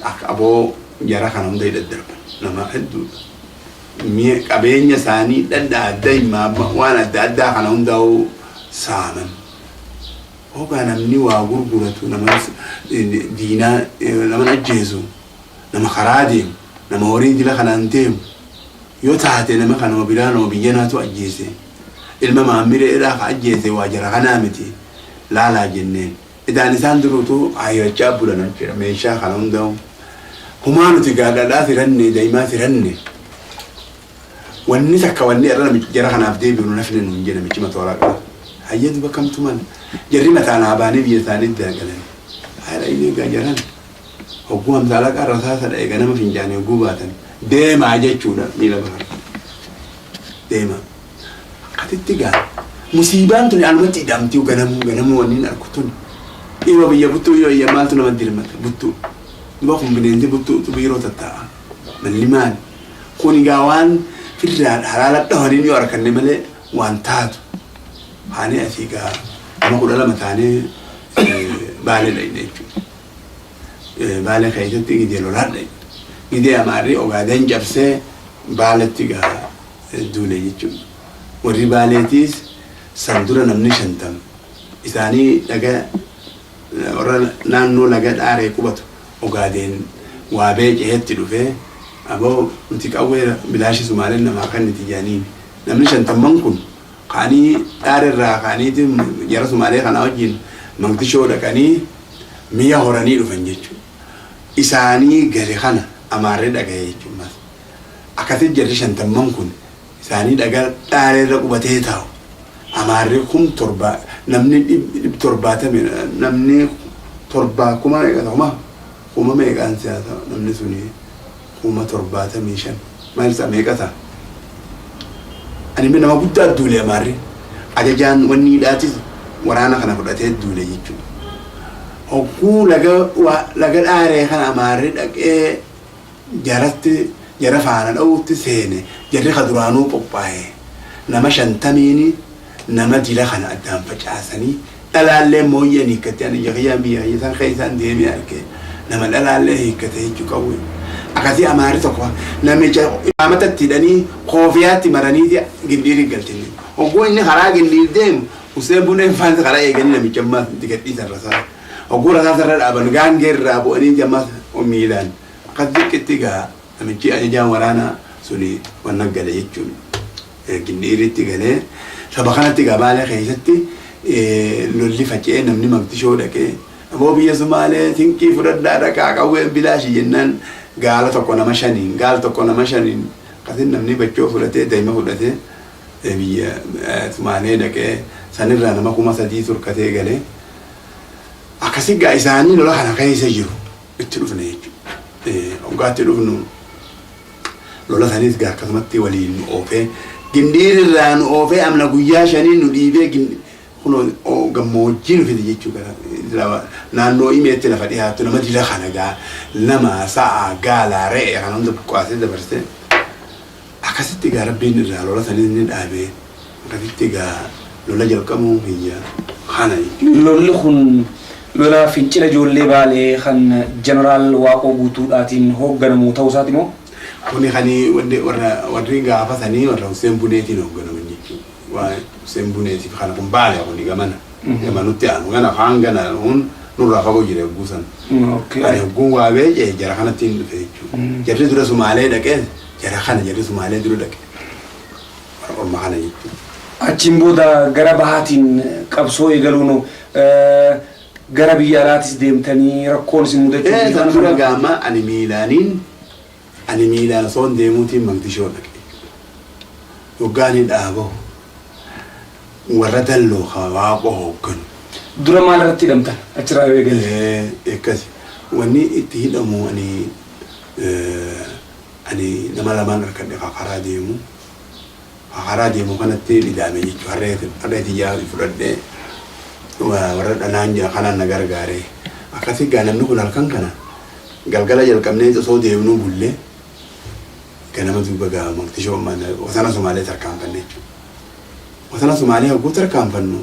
akka aboo jara kana hunda hidha darban nama hedduudha. Mi'a qabeenya isaanii dhadhaa daa'ima waan adda addaa kana hundaa'uu saaman. Hoggaa namni waa gurguratu nama diinaa nama ajjeesu nama karaa deemu nama horii dila kanaan deemu yoo taate nama kanuma biraa nama biyya naatu ajjeese ilma maamileedhaa ka ajjeese waa jara kanaa miti laalaa jenneen idaan isaan duruutu hayrachaa bulan jechuudha meeshaa kana hundaa'u humaa nuti gaadhadhaa firanne daa'imaa firanne wanni takka wanni irra namichi jara kanaaf deebi'u nu nafne nuun jedhe namichi matooraa qaba hayyee duba kamtu mana jarri mataan haa baanii biyya isaanii dagalan haadha inni egaa jaran hogguu hamsaala qarra saasa dha'e ganama fincaanii hogguu baatan deemaa jechuudha miila bahar deema akkatitti gaa musiibaan tuni anumatti hidhamtii ganamuu ganamuu wanni hin argu tuni dhiiroo biyya buttuu yoo iyya maaltu nama dirmata buttuu duba kun bineensi buttuutu biiroo tattaa'a malli maali kun egaa waan firraa halaala dhahaniin yoo arganne malee waan taatu haanii asii gaa nama 12 taanee baalee dhaqne jechuudha. Baalee keessatti gidee lolaa dhaqne. Gidee amaarri Ogaaden cabsee baaletti gaa duule jechuudha. Warri baaleetiis san dura namni 50 isaanii dhaga warra naannoo laga dhaaree qubatu Ogaadeen waa beecehetti dhufee aboo nuti qawwee bilaashi Sumaaleen namaa kenniti jedhaniin namni shantamman kun ka'anii dhaareerraa ka'aniiti jara Sumaalee kanaa wajjin Maqdishoo dhaqanii mi'a horanii dhufan jechuudha. Isaanii gale kana amaarri dhagaye jechuudha. Akkasitti jarri shantamman kun isaanii dhaga dhaareerra qubatee taa'u. Amaarri 7,000 namni dhib torbaatami namni torba kuma meeqa kuma kuma meeqaan siyaasa namni suni 75,000 maal isaa meeqa ta'a? Ani nama guddaa duule amaarri ajajaan wanni hidhaatis waraana kana fudhatee duule jechuudha. Hogguu laga laga dhaaree kana amaarri dhaqee jaratti jara faana dha'uutti seene jarri ka duraanuu qophaa'e nama 50n nama dila kana addaan facaasanii dhalaallee mooyyeen hiikkate ani jakiyyaan biyya isaan keessaan deemee arge nama dhalaallee hiikkate jechuu qabu. Akkasii amaarri tokko namicha imaamatatti hidhanii koofiyaatti maranii gindhiirii galchanii. Hogguu inni karaa gindhiir deemu Hussein Buneen faanti karaa eeganii namicha ammaas itti gadhiisan rasaasa. Hogguu rasaasa irra dhaaban gaangee irraa bu'anii ammaas miilaan akkas xiqqetti gaa namichi ajajaan waraanaa suni wanna gale jechuun gindhiiritti galee saba kanatti gaa baalee keessatti lolli faca'ee namni Maqdishoo dhaqee aboo biyya Sumaalee sinqii fudhadhaa dhaqaa qawween bilaashi jennaan gaala tokko nama shaniin gaala tokko nama shaniin akkasin namni bachoo fudhatee daa'ima fudhatee biyya Sumaalee dhaqee sanirraa nama 3,000 turkatee galee akkasi gaa isaanii lola kana keessa jiru itti dhufne jechuudha. Hoggaatti dhufnu lola sanis gaa akkasumatti waliin nu oofee gindhiirirraa nu oofee amna guyyaa shanii nu dhiibee kunoo gammoojjii nu fide jechuu gara naannoo imeetti lafa dhiyaattu nama dila kana gaa nama sa'a gaala re'ee kana hunda buqqaasee dabarsee akkasitti gaa rabbiin irraa lola sanis ni dhaabee akkasitti gaa lola jalqabuu biyya kana jechuudha. Lolli kun lola fincila ijoollee baalee kan jeneraal Waaqoo Guutuudhaatiin hoogganamu ta'uu isaati moo? Kuni kan warri gaafa sanii warra Hussein Buneetiin hoogganaman jechuudha. Waa Hussein Buneetiif kana kun baale kuni gamana. Gamanutti aanu gana kaan gana kun nurraa fagoo jira yogguu san. Ani hogguun waa beekee jara kanatti hin dhufe jechuudha. Jarri dura Sumaalee dhaqee jara kana jarri Sumaalee dura dhaqe. Warra orma kana jechuudha. Achiin booda gara bahaatiin qabsoo eegaluun gara biyya alaatis deemtanii rakkoon isin mudachuu San dura gaama ani miilaaniin ani miilaan osoo hin deemuutiin Maqdishoo dhaqe. Hoggaanii dhaabahu warra dalloo ka Waaqoo hoogganu. Dura maal irratti hidhamtan achirraa yoo eegalle? Akkasi. Wanni itti hidhamu ani nama lamaan harkadhe ka karaa deemu. Ka karaa deemu kanatti hidhame jechuudha. Harree tiyyaa fudhadhee warra dhanaan jira kanaan na gargaare. Akkasi gaa namni kun halkan kana galgala jalqabnee osoo deemnuu bullee ganama duuba gaa Maqdishoo wasana Sumaalee tarkaanfanne jechuudha. Wasana Sumaalee hogguu tarkaanfannu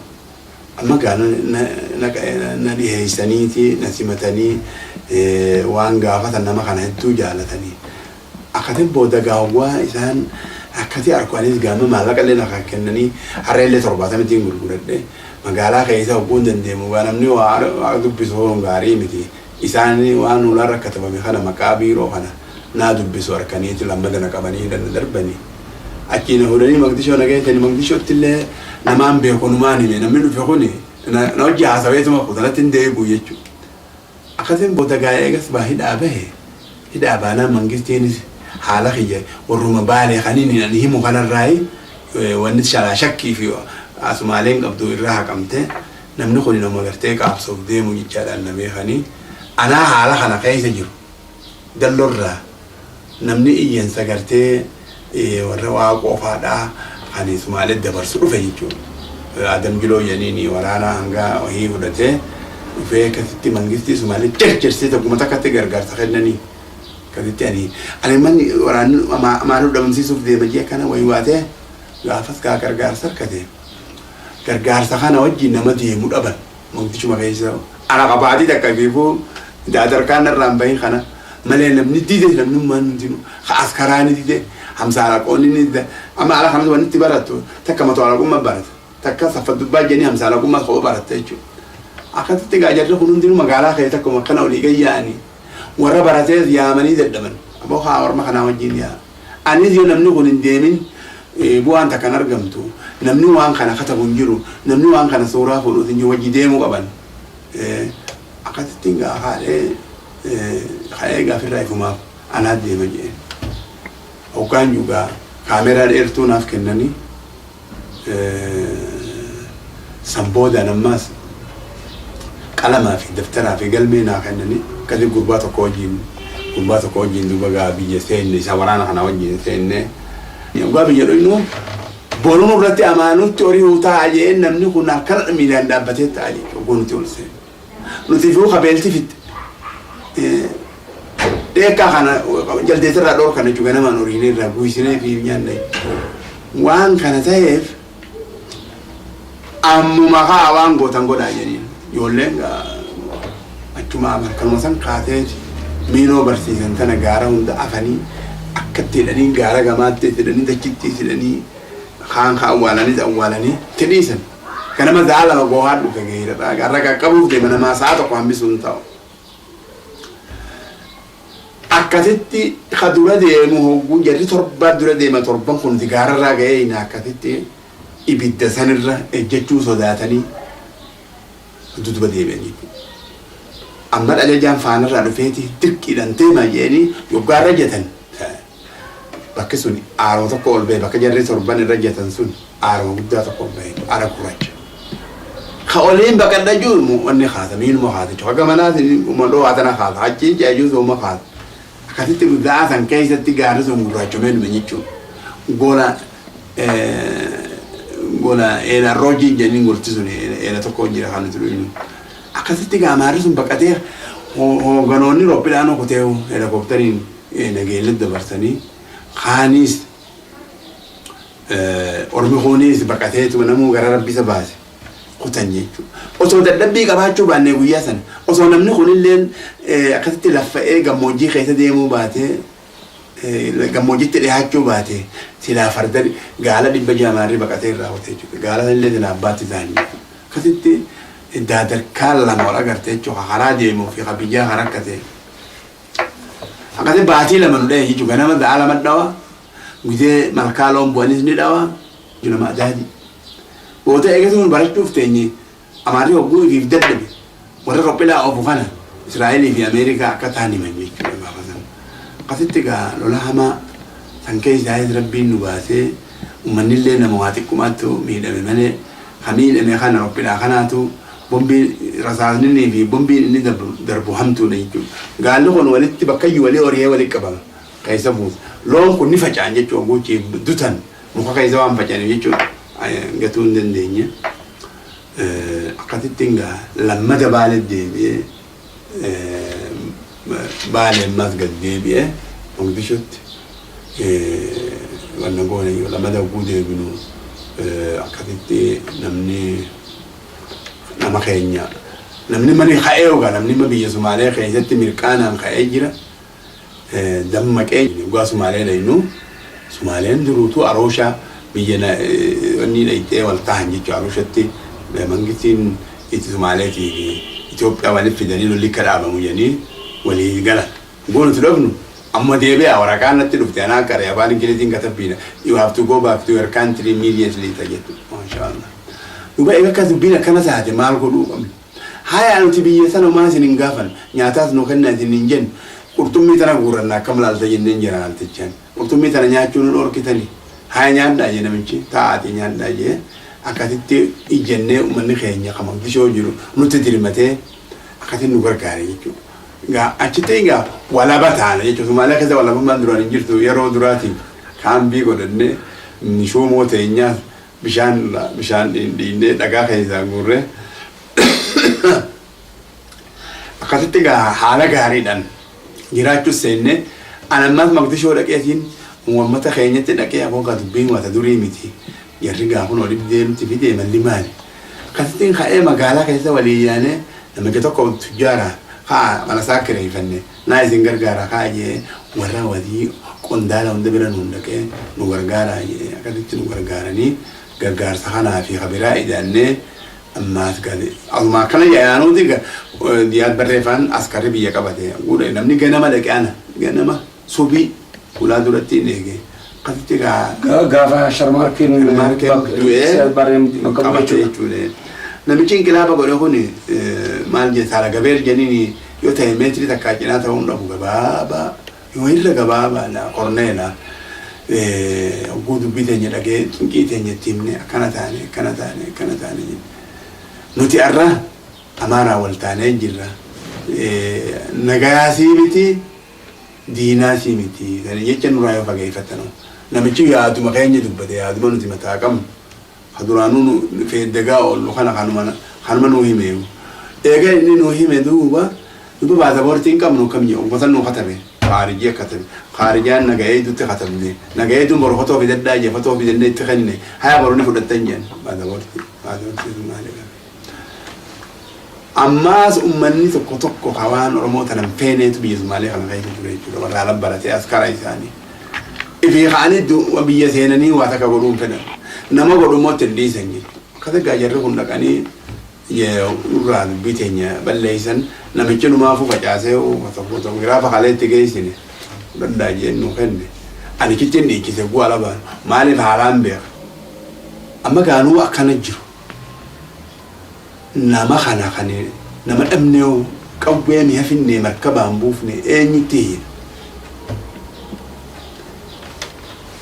amma gaa na dhiheessaniiti na simatanii, waan gaafatan nama kana hedduu jaalatanii. Akkatiin booda gaawwaa isaan akkati arku anis gaama maallaqa illee na kennanii harree illee 70ttiin gurguradhe. Magaalaa keessa hogguu hin dandeemu, gaa namni waa dubbisu gaarii miti. Isaan waan ulaan rakkatabame kana maqaa biiroo kana naa dubbisu harkaniiti lammada na qabanii na darbanii. Achiin fuudhanii Maqdishoo na geessanii. Maqdishootti illee namaan beeku numaan hime, namni dhufe kuni na hojii haasaweetuma kutanatti hin deebi'u jechuudha. Akkasiin booda gaa eegas baa hidhaa bahe. Hidhaa baanaan mangistiinis haala kiyya warruma Baalee kaniin ani himu kanarraayi wanni shalaa shakkii fi Sumaaleen qabdu irraa haqamte, namni kun nama gartee qaabsoof deemu jechaadhaan na beekanii. Anaa haala kana keessa jiru dallorraa namni iyyansa gartee warra Waaqoo faadhaa kan Sumaalee dabarsu dhufe jechuudha. Adam Jiloo jedhaniin waraana hanga wahii fudhatee dhufee akkasitti mangistii Sumaalee jarjarsee tokkuma takkatti gargaarsa kennanii. Akkasitti ani manni waraanni maaluu dhabamsiisuuf deema jee akkana wayii waatee gaafas gaa gargaarsa harkate. Gargaarsa kana wajjin nama deemu dhaban Maqdishuma keessa. Ana qabaatii takka fiifuu daadarkaan irraa hin bahin kana malee namni dide, namnummaan hundinuu askaraa ni dide, hamsaalaqoonni ni dide. Amma ala kanatti wanni itti barattu takka matoo alaqummaa barata, takka saffa dubbaa jedhanii hamsaalaqummaa kopha baratta jechuudha. Akkasitti gaa jarri kun hundinuu magaalaa keessa akkuma akkana olii gayyaa'anii warra baratees yaamanii dadhaban. Aboo haa orma kanaa wajjin yaa. Anis yoo namni kun hin deemin bu'aan takka hin argamtu. Namni waan kana katabu hin jiru. Namni waan kana suuraa fuudhuus hin jiru. Wajji deemuu qaban. Akkasitti gaa haadhee ka'ee gaafirraa ifumaaf anaa deema jeen. Hoggaan jugaa kaameraa dheertuu naaf kennanii san boodaan ammaas qalamaa fi daftaraa fi galmee naa kennanii, akkasii gurbaa tokko wajjin duuba gaa biyya seenne, isa waraana kana wajjin seenne. Hoggaa biyya dhuynu boruun irratti amaanutti horii ta'a jeen, namni kun akkana miilaan dhaabbatee ta'a jechuudha hogguu nuti ol seenne. Nuti fi kabeelti fitte. Dheekkaa kana jaldeessarraa dhoorkan jechuudha, ganamaan horiinee irraa guusinee fi nyaanne. Waan kana ta'eef ammuma kaa waan gootan godhaa jedhaniin. Ijoolleen achuma halkanuma san kaateeti miinoo barsiisan tana gaara hunda afanii akkatti hidhanii, gaara gamaatti hidhanii, dachitti hidhanii, kaan ka awwaalaniis awwaalanii itti dhiisan. Ganama sa'a 2 goohaa dhufe geera garra qaqqabuuf deema, namaa sa'a 1 hambisuu hin ta'u. Akkasitti ka dura deemu hogguu jarri torba dura deema, torban kun gaararraa ga'ee hin akkasitti ibidda sanirra ejjechuu sodaatanii dudduuba deebi'an jechuudha. Amma ajajaan faanarraa dhufeeti dirqiidhaan deemaa jedhanii yoggaarra jetan bakki sun aaroo tokko ol ba'e, bakka jarri torban irra jetan sun aaroo guddaa tokko ol ba'e, aara gurraacha. Ka oliin baqadha jiru wanni kaasa miinuma kaasa jechuudha. Haga manaas dhoo tana kaasa, achiin ce'ayyuu sooma kaasa. Akkasitti guddaa san keessatti gaarri sun gurraachomee dhume jechuudha. Gola eela roojii jedhanii gorti sun eela tokko jira kan nuti dhuynu. Akkasitti gaamaarri sun baqatee hoogganoonni rooppilaanoo kutee helikooптariin nageelle dabarsanii, kaanis ormi kunis baqateetuma namuu gara rabbisa baase kutan jechuudha. Osoo dadhabbii qabaachuu baannee guyyaa sana, osoo namni kunilleen akkasitti laffa'ee gammoojjii keessa deemuu baatee, gammoojjitti dhiyaachuu baate, silaa farda gaala 600 maarri baqatee irraa kutee jechuudha. Gaala illee silaa abbaatti isaanii. Akkasitti daadarkaa lama ol agarte jechuudha. Karaa deemuu fi biyyaa kan rakkate. Akkasii baatii 2 nu dha'e jechuudha. Ganama sa'a 2 dhawa. Gizee malkaa loon bu'anis ni dhawa. Nama adaadi. Booda eegatuun barachuuf teenye Amaarri hogguu ifiif dadhabe warra rophilaa oofu kana Israa'elii fi Ameerikaa akka ta'an himan jechuudha gaafa san. Akkasitti egaa lola hamaa san keessaayis Rabbiin nu baasee, ummannillee nama waa xiqqumaattu miidhame malee, ka miidhame kana rophilaa kanaatu bombiin rasaasninii fi bombiin inni darbu hamtuudha jechuudha. Gaalli kun walitti bakkayyu walii horiyee walitti qabama keessa buusa. Loon kun ni faca'an jechuudha hogguu dutan muka keessa waan faca'aniif jechuudha gatuu hin dandeenye. Akkasittiin gaa lammata Baalee deebi'ee, Baalee ammas gad deebi'ee Mogadishuutti wanna goone lammata hogguu deebinu, akkasitti namni nama keenya namni mani ka'ee ogaa namni biyya Sumaalee keessatti mirqaanaan ka'ee jira. Dammaqee dhugaa Sumaalee dhaynu, Sumaaleen duruutuu Arooshaa biyya wanni dhayxee wal tahan jechuudha. Arooshatti mangistiin itti Sumaaleetii fi Itoophiyaa walitti fidanii lolli akka dhaabamu jedhanii walii galan. Goo nuti dhufnu amma deebi'a waraqaan natti dhufte anaa qaree afaan Ingiliziin katabbiidha. "You have to go back to your country immediately" ta jettu. Maashaallah. Duuba eega akkas dubbiin akkana taate maal godhuu qabna? Haya, nuti biyya sana homaa isin hin gaafan, nyaataas nu kenna isin hin jennu, qurxummii tana guurranna akkam laalta jenneen jenaraaltichaan. Qurxummii tana nyaachuu nu dhorkitani. Haya, nyaadhaa jee namichi, taa'aatii nyaadhaa jee. Akkasitti ijjennee uummanni keenya kan Moqdishoo jiru nutti dirmatee akkasitti nu gargaare jechuudha. Egaa achitti egaa walaba taana jechuudha. Somaaliyaa keessa walabummaan duraan hin jirtu, yeroo duraatiif kaambii godhannee shuumoo teenyaas bishaan dhiinnee dhagaa keessaa guurree akkasitti egaa haala gaariidhaan jiraachuus seennee. Anammaas Maqdishoo dhaqeetiin uummata keenyatti dhaqee, aboo gaa dubbiin wata durii miti, jarri gaafun olif deemti fidee malli maali? Akkasittiin ka'ee magaalaa keessa walii yaanee namicha tokko tujjaara kaa mana isaa kireeffanne, naa isin gargaara kaa jee, warra walii qondaala hunda bira nuun dhaqee nu gargaaraa jee. Akkasitti nu gargaaranii gargaarsa kanaa fi kabiraa idaannee ammaas gadi asuma akkana yaanuuti Diyaad Barreeffaan askarri biyya qabate guudha. Namni ganama dhaqe, ana ganama subii ulaa duratti hin eege akkasitti egaa. Gaafa Sharmaarkeen Sharmaarkeen du'ee Siyaad Barreen bakka bu'e qabate jechuudha. Jechuudha. Namichi inqilaaba godhe kun maal jedhe, saala gabeer jedhini yoo ta'e meetirii takkaa cinaa ta'uu hin dhabu, gabaabaa yoo irra gabaabaadha, korneela. Hogguu dubbii teenya dhagee cinqii teenya itti himne, akkana taane, akkana taane, akkana taane jenne. Nuti arra Amaaraa wal taanee jirra. Nagayaasii miti, diinaasii miti. Kana jecha nurraa yoo fageeffatanu. Namichi yaaduma keenya dubbate, yaaduma nuti mataa qabnu. Ka duraanuu nu feeddagaa oollu kana kanuma nuu himeeyu. Eega inni nuu hime duuba paasapoortii hin qabnu akkam jedhu gosa nuu katabe. Khaarijii katabe. Khaarijaan nagahee dutti katabne. Nagahee duun boru fotoo fidadhaa jee, fotoo fidannee itti kennine. Haya, boru ni fudhattan jedhan paasapoortii. Paasapoortii sun maali qaba? Ammaas uummanni tokko tokko ka waan Oromoo tanan feeneetu biyya Sumaalee kana keessa ture jechuudha. Warra ala baratee askara isaanii. Ifii ka'anii biyya seenanii waa takka godhuu hin fedhan. Nama godhu immoo itti hin dhiisan jechuudha. Akkas egaa jarri kun dhaqanii nurraa dubbii teenya balleessan. Namichi numaafuu facaasee tokko tokko giraafa kalee itti geessine fudhadhaa jeen nu kenne. Ani chitti hin dhiichise gu'a ala baanu. Maaliif haalaan beeka. Amma gaanuu akkana jiru. Nama kana kan nama dhabnee qawwee mi'a finnee markabaan buufne eenyutti hiina?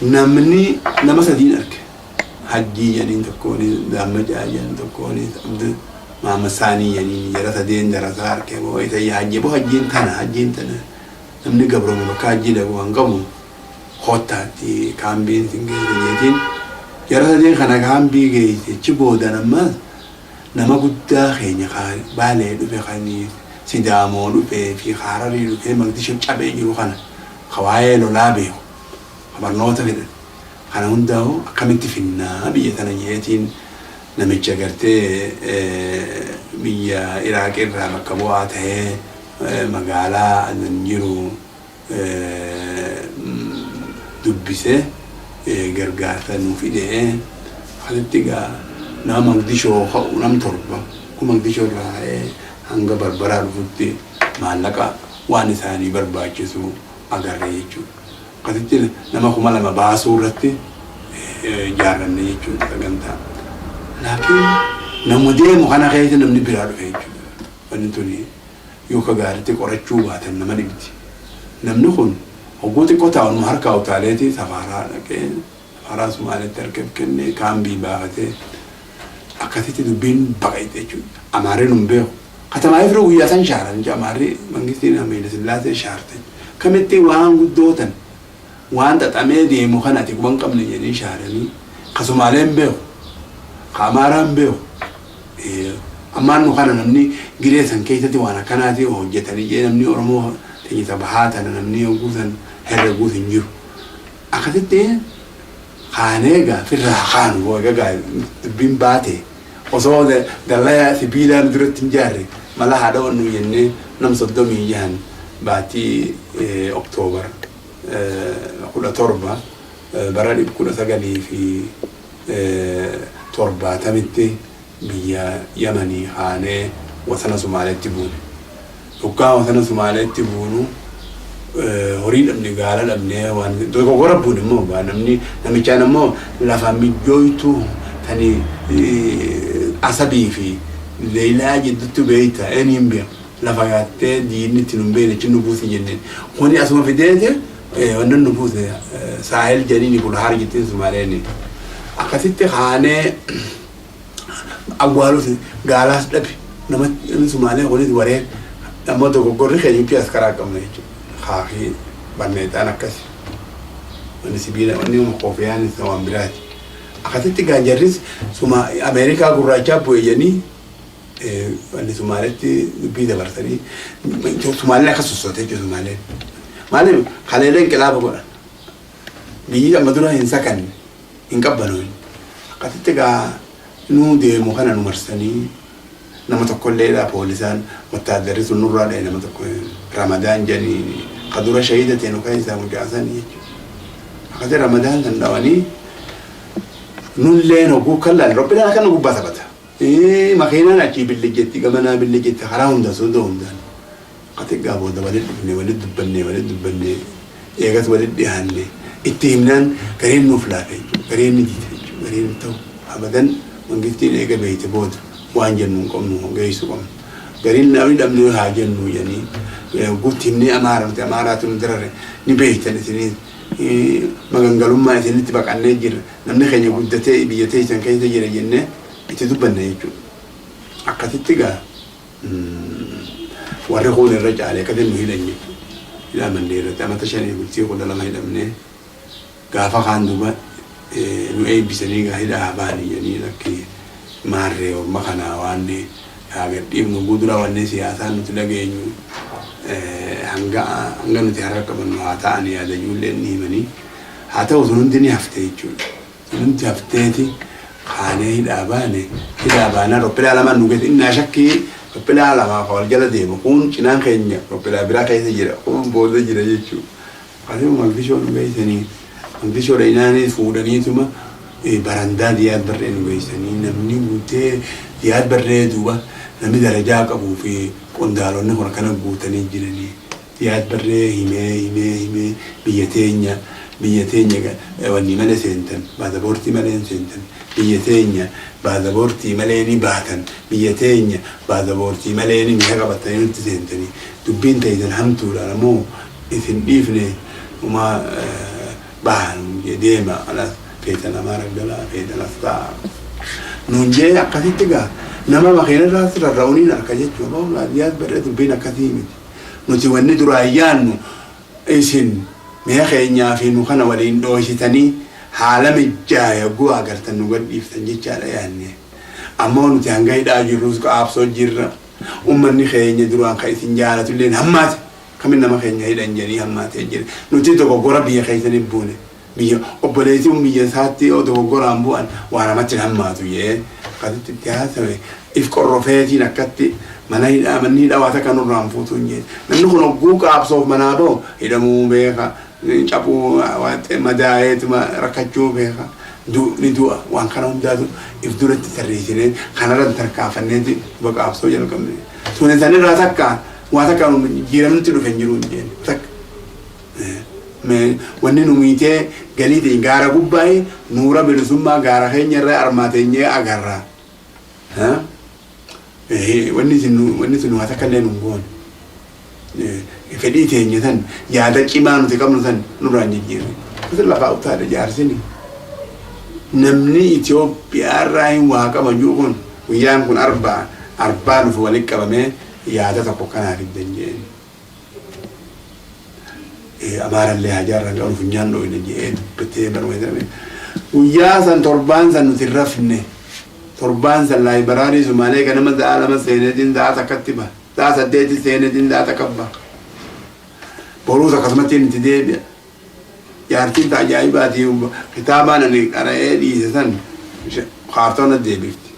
Namni nama sadiin arge. Hajjii jedhaniin tokkoon, Daammacaa jedhan tokkoon, Abdu Mahammad Saanii jedhaniin, jara sadeen darasaa arge. Boo isa hajji, boo hajjiin tana, hajjiin tana, namni gabroome bakka hajjii dhaqu kan qabu kottaatti kaambiin sin geesse jeetiin jara sadeen kana kaambii geesse. Achi boodan ammaas nama guddaa keenya Baalee dhufe, kan Sidaamoo dhufee fi Hararii dhufee Maqdishoo cabee jiru kana, ka waa'ee lolaa beeku, ka barnoota fedhan kana hundaa'u akkamitti finnaa biyya tana jeetiin namicha gartee biyya Iraaq irraa bakka bu'aa ta'ee magaalaa Adan jiru dubbise, gargaarsa nu fide. Asitti egaa nama Maqdishoo ka'u nam 7 kun Maqdishoo irraa ka'ee hanga Barbaraa dhufutti maallaqa waan isaanii barbaachisu agarre jechuudha. Akkasitti nama 2000 baasuu irratti ijaarranne jechuudha sagantaa. Laakiin nama deemu kana keessa namni biraa dhufe jechuudha. Wanni tuni yoo ka gaaritti qorachuu baatan nama dhibdi. Namni kun hogguu xiqqoo taa'u harkaa utaaleeti safaaraa dhaqee, safaaraa Sumaaleetti harka kennee, kaambii baafatee, akkasitti dubbiin baqayte jechuudha. Amaarri nun beeku. Katamaa ifroo guyyaa san shaaran jechuudha. Amaarri mangistiin Haile Sillaasee shaarte. Kamitti waan guddootan waan xaxamee deemu kana ati quban qabne jedhanii shaaranii, ka Sumaaleen beeku, ka Amaaraan beeku. Ammaan nu kana namni giree san keessatti waan akkanaati hojjetanii jee, namni Oromoo tenyita bahaa tana namni hogguu san herreguus hin jiru. Akkasitti kaanee gaa firraa kaanu, egaa dubbiin baate, osoo dallaa sibiilaan duratti hin jaarre mala haadha wannu jennee, nam 36 baatii Oktoobar 17 bara 1970tti biyya Yamanii kaanee wasana Sumaaleetti buune. Hoggaa wasana Sumaaleetti buunu horii dhabne, gaala dhabne, waan dogoggora buune immoo namni namichaan immoo lafa mijjooytuu tani Asabii fi Leelaa jidduutti beeyta eenyuun beeku, lafa gaattee diinni itti nun beekne achi nu buusi jenneen. Kuni asuma fideete wannan nu buuse, Saahil jedhini Bulhaar jettiin Sumaaleen. Akkasitti kaanee awwaalus gaalaas dhabe, namni Sumaalee kunis waree ammoo dogoggorri keenya nuti as karaa qabna jechuudha. Kaakii barneexaan akkasi. Wanni sibiila wanni koofiyaan isa waan biraati. Akkasitti gaanjarris suma Ameerikaa gurraachaa bu'e jedhanii wanni Sumaaleetti dubbii dabarsanii, Sumaaleen akka sossootee jechuudha Sumaaleen. Maaliif kaleelee inqilaaba godhan. Biyyi amma dura hin sakanne, hin qabbanoon. Akkasitti gaa nuu deemu kana nu marsanii, nama tokkolleedha poolisaan wattaaddarri sun nurraa dha'e, nama tokko Ramadaan jedhanii, ka dura shahida ta'e nu keessaa mucaasanii jechuudha. Akkasii Ramadaan san dhawanii, nulleen hogguu kan laal robbinaan akka nu gubbaa taphata. Makiinaan achii billijjetti, gamanaa billijjetti, karaa hunda soda hundaan. Akkasii gaa booda walitti dhufne, walitti dubbanne, walitti dubbanne, eegas walitti dhiyaanne, itti himnaan gareen nuuf laafe jechuudha. Gareen ni diite jechuudha. Gareen ta'u abadan mangistiin eega beeyte booda waan jennu hin qabnu, geessu qabnu. Gariin namni dhabne haa jennu jedhanii guutti himnee, Amaara nuti Amaaraatu nu darare ni beeytan, isinii magangalummaa isinitti baqannee jirra, namni keenya guddatee biyya teessan keessa jira jennee itti dubbanne jechuudha. Akkasitti gaa warri kun irra caalee akkasitti nu hidhan jechuudha. Hidhamannee irratti amata 5 bultii 12 hidhamnee, gaafa kaan duuba nu eebbisanii, gaa hidhaa baanii jedhanii, lakki maarree orma kanaa waan haa gadhiifnu gudura, wanni siyaasaa nuti dhageenyu hanga hanga nuti harka qabannu haa ta'an yaada ijoolleen ni himanii, haa ta'u sun hundi ni hafte jechuudha. Sun hundi hafteeti kaanee hidhaa baane. Hidhaa baanaa roppilaa lamaan nu geesse, innaa shakkii roppilaa lamaa ka wal jala deemu, kun cinaan keenya roppilaa biraa keessa jira, kun booda jira jechuudha. Akkasuma Maqdishoo nu geessanii, Maqdishoo dhayinaanii fuudhaniituma barandaa Diyaad Barree nu geessanii, namni guutee Diyaad Barree duuba, namni darajaa qabuu fi qondaalonni kun akkana guutanii jiranii. Diyaad Barree himee himee himee, biyya teenya, biyya teenya wanni malee seentan, baazaboortii malee hin seentan, biyya teenya baazaboortii malee ni baatan, biyya teenya baazaboortii malee ni mi'a qabatanii nutti seentanii, dubbiin teessan hamtuudha, ammoo isin dhiifne uma bahan deema, alas feetan Amaara galaa, feetan as ta'a nuun jee. Akkasitti gaa nama makiina irraas rarra'uuniin harka jechuudha. Diyaad Barree dubbiin akkasii miti. Nuti wanni duraan yaannu isin mi'a keenyaa fi nu kana waliin dhooysitanii haala mijaa'e hogguu agartan nu gadhiiftan jechaadha yaanne. Ammoo nuti hanga hidhaa jirrus qaabsoo jirra. Ummanni keenya duraan kan isin jaalatulleen hammaate. Kamin nama keenya hidhan jedhanii hammaatee jira. Nuti dogoggora biyya keessanii buune. Biyya obboleessi biyya isaatti yoo dogoggoraan bu'an waa namatti hin hammaatu jee akkasitti itti haasawe, if qorrofeetiin akkatti mana hidhaa, manni hidhaa waa takka nurraan fuutuu hin jeen. Namni kun hogguu qaabsoof manaa bahu hidhamuu beeka, cabuu, madaa'eetuma rakkachuu beeka. Ni du'a, waan kana hundaatu if duratti tarreessinee kanarra tarkaanfanneeti duba qaabsoo jalqabne. Tuni sanirraa takka waa takka jijjiiramni dhufe hin jiru hin jeen takka. Wanni nu miitee galii ta'e gaara gubbaa'ee nuura bilisummaa gaara keenya irraa armaateenyee agarra. Wanni isin wanni isin waa takka illee nu hin goone. Fedhii teenya san, yaada cimaa nuti qabnu san nurraan jijjiirre. Kutin lafaa utaale jaarsini. Namni Itoophiyaa irraa hin waa qaba jiru kun guyyaan kun arbaa arbaa dhufu walitti qabamee yaada tokko kanaa fiddan jeen. Amaarallee haa jaarran qabu funyaan dhooyne jedhee dubbatee baruma jedhame. Guyyaa san torbaan san nuti hin rafne. Torbaan san laayibaraarii Sumaalee ganama sa'a 2 seeneetiin sa'a takkatti baha. Sa'a 8 seeneetiin sa'a takka baha. Boruus akkasumatti itti deebi'a. Jaartiin ta ajaa'ibaati, kitaabaan ani qara'ee dhiise san kaartoona deebifti.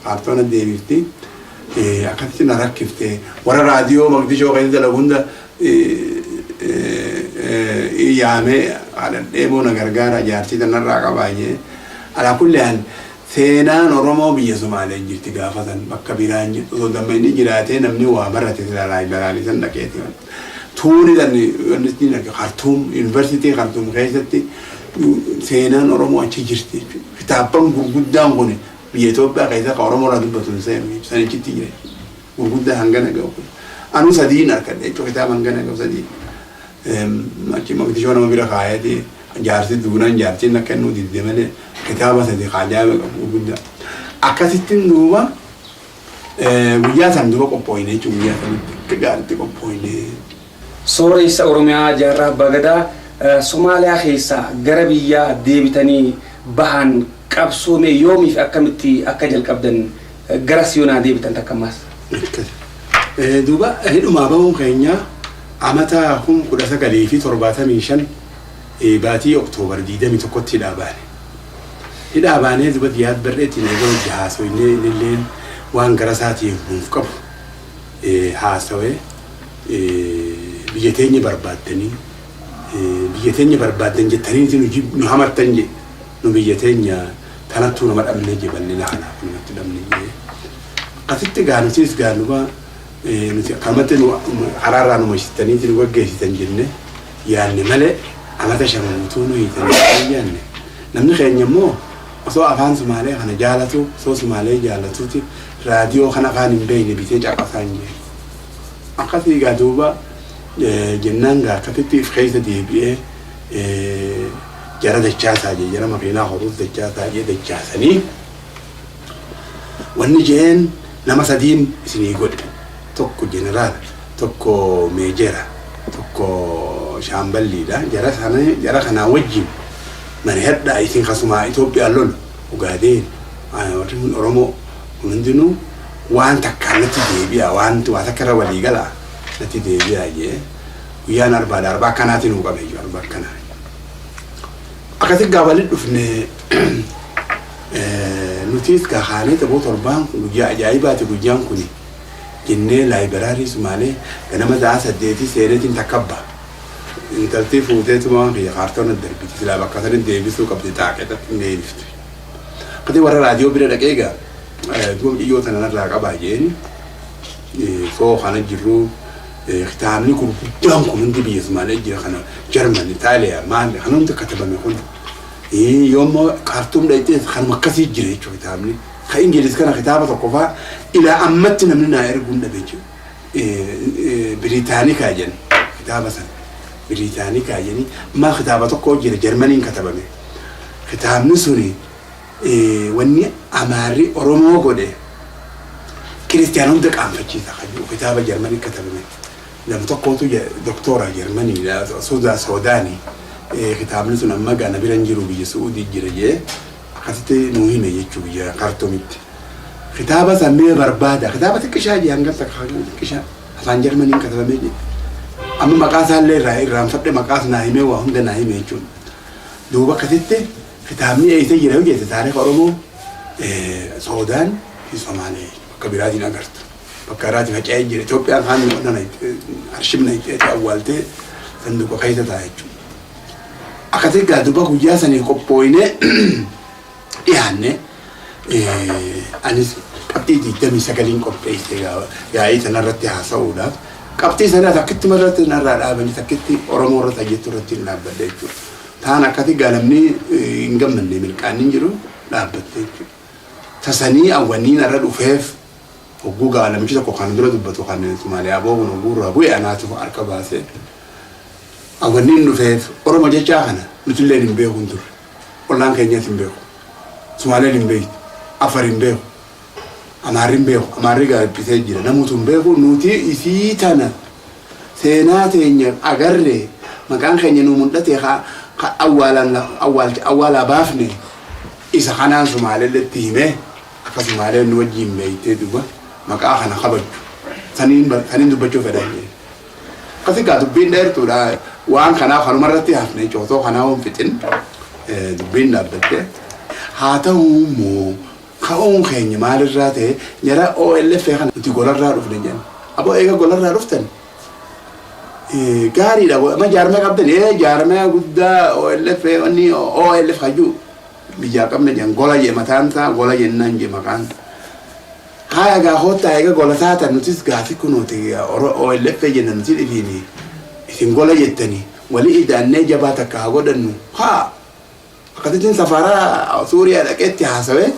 Kaartoona deebifti. Akkasitti na rakkifte. Warra raadiyoo Maqdishoo keessa dalagu hunda yaamee kadhadhee boo na gargaara, jaartii tanarraa qabaa jee. Alaa kulli haal, seenaan Oromoo biyya Sumaalee jirti gaafa san, bakka biraan jirtu. Osoo dammayni jiraatee namni waa barate silaa laayibaraarii san dhaqeeti. Tuuni san wanni arge Khartuum, Yuunivarsiitii Khartuum keessatti seenaan Oromoo achi jirti jechuudha. Kitaabban gurguddaan kun biyya Itoophiyaa keessa kan Oromoo irraa dubbatu hin seenu sanichitti jira. Gurguddaa hangana ga'u kun. Anuu sadiin argadhe jechuudha, kitaaba hangana ga'u sadii. Achi Maqdishoo nama bira kaayeeti, jaarsi duunaan jaartiin akka inni didde malee kitaaba sadi ajaa'iba qabu gurguddaa. Akkasittiin duuba guyyaa san duuba qophooyne jechuudha, guyyaa sanitti akka gaariitti qophooyne. Sooressa Oromiyaa Jaarraa Abbaa Gadaa, Somaaliyaa keessaa gara biyyaa deebitanii bahan qabsoomee yoomii fi akkamitti akka jalqabdan gara Siyoonaa deebitan takka ammaas. Duuba hidhumaa bahuun keenya amata 1975 baatii Oktoobar 21tti hidhaa baane. Hidhaa baanee duba Diyaad Barreetiin eega hojii haasoynee, innilleen waan gara isaatiif nuuf qabu haasawee, biyya teenya barbaaddanii, biyya teenya barbaaddan jettanii nu hamattan je, nu biyya teenya tanattuu nama dhabne je, bal'ina kanaaf namatti dhabne je. Akkasitti gaa nutis gaa nuba nuti akkanumatti nu karaarraa nu mashitanii nu gaggeessitan jenne yaanne malee amata 5 guutuu nu hiitanii yaanne. Namni keenya immoo osoo afaan Sumaalee kana jaalatu, osoo Sumaalee jaalatuuti raadiyoo kana afaan hin beekne bitee caqasaa hin jee. Akkasii gaa duuba jennaan gaa akkasitti if keessa deebi'ee jara dachaasaa jee, jara makiinaa horuus dachaasaa jee, dachaasanii wanni jeen nama sadiin isinii godhe, tokko jeneraala, tokko meejera, tokko shaamballiidha, jara sana jara kanaa wajjin mari'adhaa, isin kasumaa Itoophiyaa lolu Ugaadeen, warri kun Oromoo kun hundinuu waan takkaan natti deebi'a, waan waa takka irra walii galaa natti deebi'a jee. Guyyaan arbaadha, arbaa akkanaatiin nuu qabe jechuudha, arba akkanaa. Akkasi gaa walitti dhufne nutis gaa kaanee taboo torbaan kun guyyaa ajaa'ibaati guyyaan kuni jennee laayibaraarii Sumaalee ganama sa'a 8 seeneetiin takkabba. Intalti fuuteetuma waan kiyya kaartoona darbiti, silaa bakka sanitti deebisuu qabdi, xaaqexatti hin deebiftu. Akkati warra raadiyoo bira dhaqee gaa duba mucayyoo tana narraa qabaa jeeni, soo kana jirru kitaabni gurguddaan kun hundi biyya Sumaalee jira, kana Jarman, Itaaliyaa, maal kan hundi katabame kun, yoommoo Kaartuum dhaqxee kanuma akkasii jira jechuudha kitaabni. Ka Ingiliz kana kitaaba tokko faa ilaa ammatti namni naa erguu hin dhabe jechuudha. Biriitaanikaa jedhan kitaaba sana. Biriitaanikaa jedhanii amma kitaaba tokko jira Jarmaniin katabame. Kitaabni suni wanni Amaarri Oromoo godhe Kiristiyaana hunda qaanfachiisa kan jiru kitaaba Jarmanii katabame. Nam tokkotu doktora Jarmanii Soodaanii, kitaabni sun amma gaa na bira hin jiru, biyya Su'uudii jira jee akkasitti nuu hime jechuu biyya Kaartuumitti. Kitaaba san mee barbaada. Kitaaba xiqqishaa jee, hangam takka xiqqishaa afaan Jarmaniin katabamee jee. Amma maqaa isaallee irraa irraanfadhe, maqaas naa himee waa hunda naa hime jechuudha. Duuba akkasitti kitaabni eessa jira yoo jette, taarika Oromoo Soodaan fi Somaalee, bakka biraatiin agartu. Bakka biraatiin faca'ee jira. Itoophiyaan kaan arshibna itti awwaaltee sanduuqa keessa ta'a jechuudha. Akkasitti gaa duuba guyyaa saniif qophooyinee dhiyaanne, anis qabxii 29n qopheesse yaa'ii sanarratti haasa'uudhaaf. Qabxii sanaa takkitti irratti narraa dhaabanii takkitti Oromoo irratti ajjettu irratti hin dhaabbadde jechuudha. Taan akkati gaalamni hin gammanne milqaanni hin jiru dhaabbatte jechuudha. Tasanii awwanniin irra dhufeef hogguu gaalamichi tokko kan dura dubbatu kan Somaaliyaa boo'uun hogguu irraa bu'e anaatu harka baasee. Awwanniin dhufeef Oromoo jechaa kana nutillee hin beeku hin turre. Ollaan keenyas hin beeku. Sumaaleen hin beektu. Afar hin beeku. Amaarri hin beeku. Amaarri gaabbisee jira. Namoota hin beeku. Nuti isii tana seenaa teenya agarre maqaan keenya nu mul'ate ka awwaalaa baafne isa kanaan Sumaaleelletti himee akka Sumaaleen nu wajjin beektee duba maqaa kana kabaju. Saniin dubbachuu fedhan. Akkasii gaa dubbiin dheertuudha. Waan kanaaf kanumarratti hafne cootoo kanaa waan fixin dubbiin dhaabbatte. Haa ta'u immoo ka'uun keenya maalirraa ta'e jara OLF kana nuti golarraa dhufne jenna. Aboo eega golarraa dhuftan gaariidha. Amma jaarmee qabdan jaarmee guddaa OLF wanni OLF hajuu biyyaa qabna jedhan gola jee mataan isaa gola jennaan jee maqaan. Haya gaa hoottaa eega gola taatan nutis gaafi kunuuti OLF jenna nuti dhifiini isin gola jettanii walii idaannee jabaa takka haa godhannu haa akkasittiin safaraa Suuriyaa dhaqeetti haasawee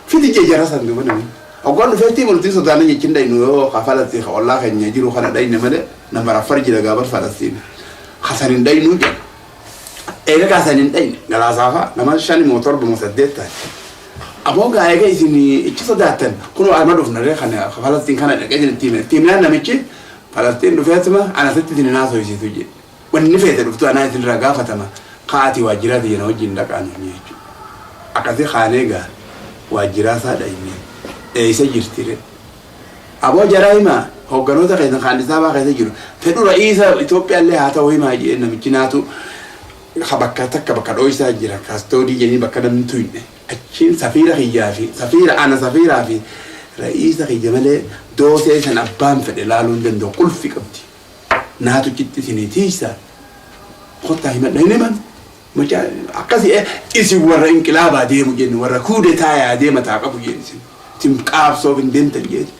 fidi jee jara san duuba namni. Hoggaan dhufeetti multii sodaanna jechuun dhaynu yoo ka Falastiin ka ollaa keenya jiru kana dhayne malee nama raffar jira gaabar Falastiin. Kasan hin dhaynu jedha. Eega kasan hin dhayne galaasaafaa nama 5 moo 7 moo 8 taate. Aboo gaa eega isin ichi sodaattan kunoo arma dhufnarree kana Falastiin kana dhaqee isin itti hime. Itti himnaan namichi Falastiin dhufeetuma anasitti isin hin haasofsiisu jedhe. Wanni feete dhuftu anaa isinirraa gaafatama kaati waajjiraa tiyya na wajjin dhaqaa nuyi jechuudha. Akkasii kaanee gaa waajjiraa isaa dhayne eessa jirti re. Aboo jara himaa hoogganoota keessan kan Addis Ababaa keessa jiru fedhu ra'iisa Itoophiyaallee haa ta'u himaa jedhee namichi naatu ka bakka takka bakka dhooysaa jira custody jedhanii bakka namni tuyne achiin safiira kiyyaa fi safiira ana safiiraa fi ra'iisa kiyya malee doosee san abbaan fedhe laaluu hin danda'u qulfi qabdi. Naatu citti isinii tiisa kottaa himadha hin himan macaa akkasi isin warra inqilaabaa deemu jennu warra kuudetaayaa deema taa qabu jennu isin isin qaabsoof hin deemtan jeeti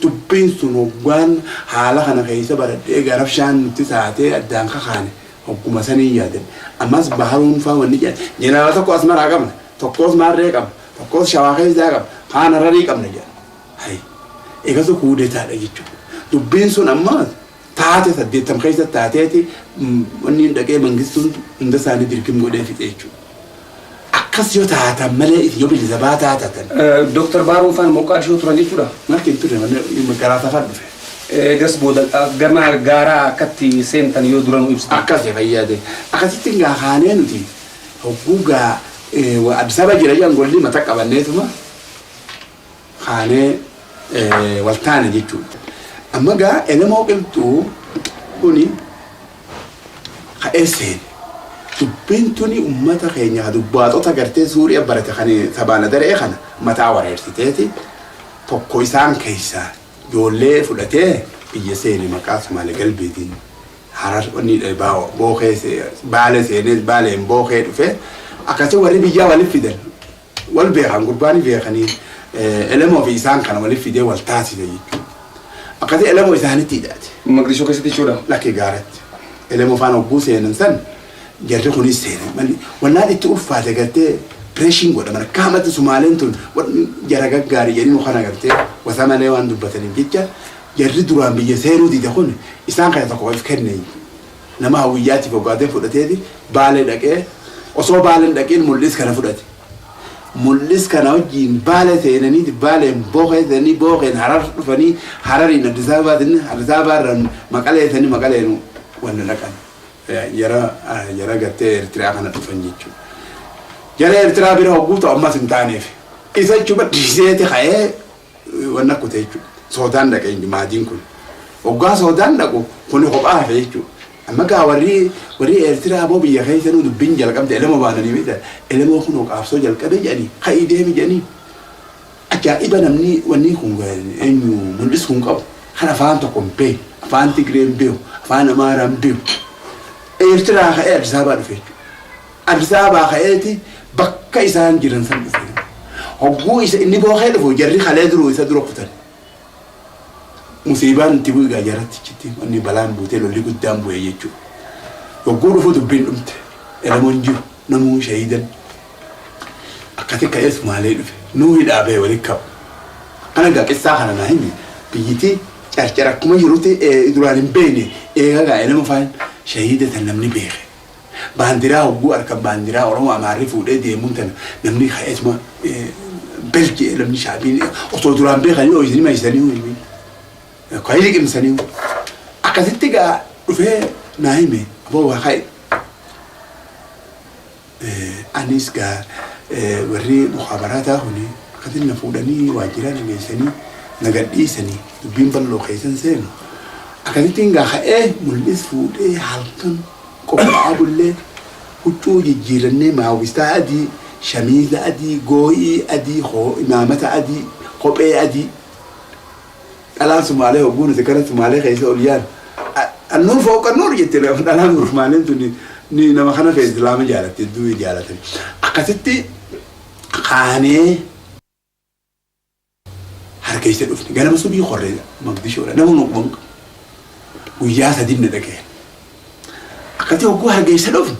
dubbiin sun hoggaan haala kana keessa baradhee garabshaan nutti taatee addaan kakaane hogguma sanii yaadan ammas baharuun faa wanni jedhan jeneraala tokko Asmaraa qabna tokkos maarree qabna tokkos Shawaa keessaa qabna kaan Hararii qabna jedhan. Hay. Eegasu kuudetaadha jechuudha. Dubbiin sun amma taate 80 keessa taateeti wanni dhaqee Mangistuun hunda isaanii dirqim godhee fixe jechuudha. Akkas yoo taatan malee isin yoo bilisa baataa taatan. Dooktar Baaruun faan Moqaadishoo turan jechuudha. Marti hin turre malee garaa safar dhufe. Eegas booda gama gaaraa akkatti seentan yoo dura nu ibsitan. Akkas fayyade. Akkasitti gaa kaanee nuti hogguu gaa Addis Ababa jira jedhan golli mata qabanneetuma kaanee wal taane jechuudha. Amma gaa Elemoo Qilxuu kuni ka'ee seene. Dubbiin tuni uummata keenya dubbaaxota gartee Suuriyaa barate kan sabaana daree kana mataa wareersiteeti tokko isaan keessaa ijoollee fudhatee biyya seene maqaa Sumaalee Galbeetiin Harar wanni bookee Baalee seenee Baaleen bookee dhufe akkasii warri biyyaa waliif fidan. Wal beekan gurbaanii beekanii Elemoo fi isaan kana waliif fidee wal taasise jechuudha. Akkasii Elemoo isaanitti hidhaate. Maqdishoo keessatti jechuudha. Lakkee gaaratti. Elemoo faana hogguu seenan san jarri kunis seenan. Wannaan itti ulfaate gartee pireeshiin godhaman akka hamatti Sumaaleen tun jara gaggaarii jedhanii kana gartee wasa malee waan dubbataniif jecha jarri duraan biyya seenuu dide kun isaan kana tokko of kenne. Nama hawwiyyaatiif hoggaatee fudhateeti Baalee dhaqee osoo Baaleen dhaqeen mul'is kana fudhate. Mul'is kana wajjin Baalee seenanii Baaleen bookee seenanii bookeen Harar dhufanii Harariin Addis Ababaa seenanii Addis Ababaa irraan Maqalee seenanii Maqaleen wanna dhaqan. Jara gartee Eertiriyaa kana dhufan jechuudha. Jara Eertiraa bira hogguu ta'u ammas hin taaneef. Isa jechuudha dhiiseeti ka'ee wanna kute jechuudha. Soodaan dhaqee maadiin kun. Hoggaa Soodaan dhaqu kuni kophaa hafe jechuudha. Amma gaa warri Eertiraa boo biyya keessa nu dubbiin jalqabde Elemoo baananii beekta. Elemoo kun qaabsoo jalqabe jedhanii ka'ii deemi jedhanii. Ajaa'iba namni wanni kun eenyu mul'isu kun qabu. Kan afaan tokko hin beeku. Afaan Tigree hin beeku. Afaan Amaaraa hin beeku. Eertiraa ka'ee Addis Ababaa dhufe jechuudha. Addis Ababaa ka'eeti bakka isaan jiran san dhufe. Hogguu isa inni bookee dhufu jarri kalee duruu isa dura kutan. Musiibaan itti bu'e jaratti achitti wanni balaan buutee lolli guddaan bu'e jechuudha. Yogguu dhufu dubbiin dhumte. Elemoon jiru namuu shahiidan. Akkati ka'ee Sumaalee dhufe. Nuu hidhaa ba'e walitti qabu. Akkana gaa qissaa kana naa himi. Biyyiti carcara akkuma jirutti duraan hin beekne eega gaa elema faan shahiida tan namni beeke. Baandiraa hogguu harkan baandiraa Oromoo Amaarri fuudhee deemuun tana namni ka'eetuma belje namni shaabiin osoo duraan beekanii ooyisanii maysanii himi. Ka'ee liqimsanii akkasitti gaa dhufee naa hime aboo waa ka'e. Anis gaa warri mukaabaraataa kuni akkasitti na fuudhanii waajjira na geessanii na gadhiisanii dubbiin bal'oo keessan seenu. Akkasittiin gaa ka'ee mul'is fuudhee halkan qophaa'aa bullee huccuu jijjiirannee maawwistaa adii, shamiiza adii, goo'ii adii, imaamata adii, kophee adii. Dhalaan Sumaalee hogguu nuti gara Sumaalee keessa ol yaanu. Annuur fooqa nuur jette dhalaan Sumaaleen tuni ni nama kana fe'e Islaama jaalatte hedduu jaalatan. Akkasitti kaanee harkeessa dhufne ganama subii qorree Maqdishoodha nama nu quban qabu. Guyyaa sadii na dhaga'e. Akkasitti hogguu hargeessa dhufne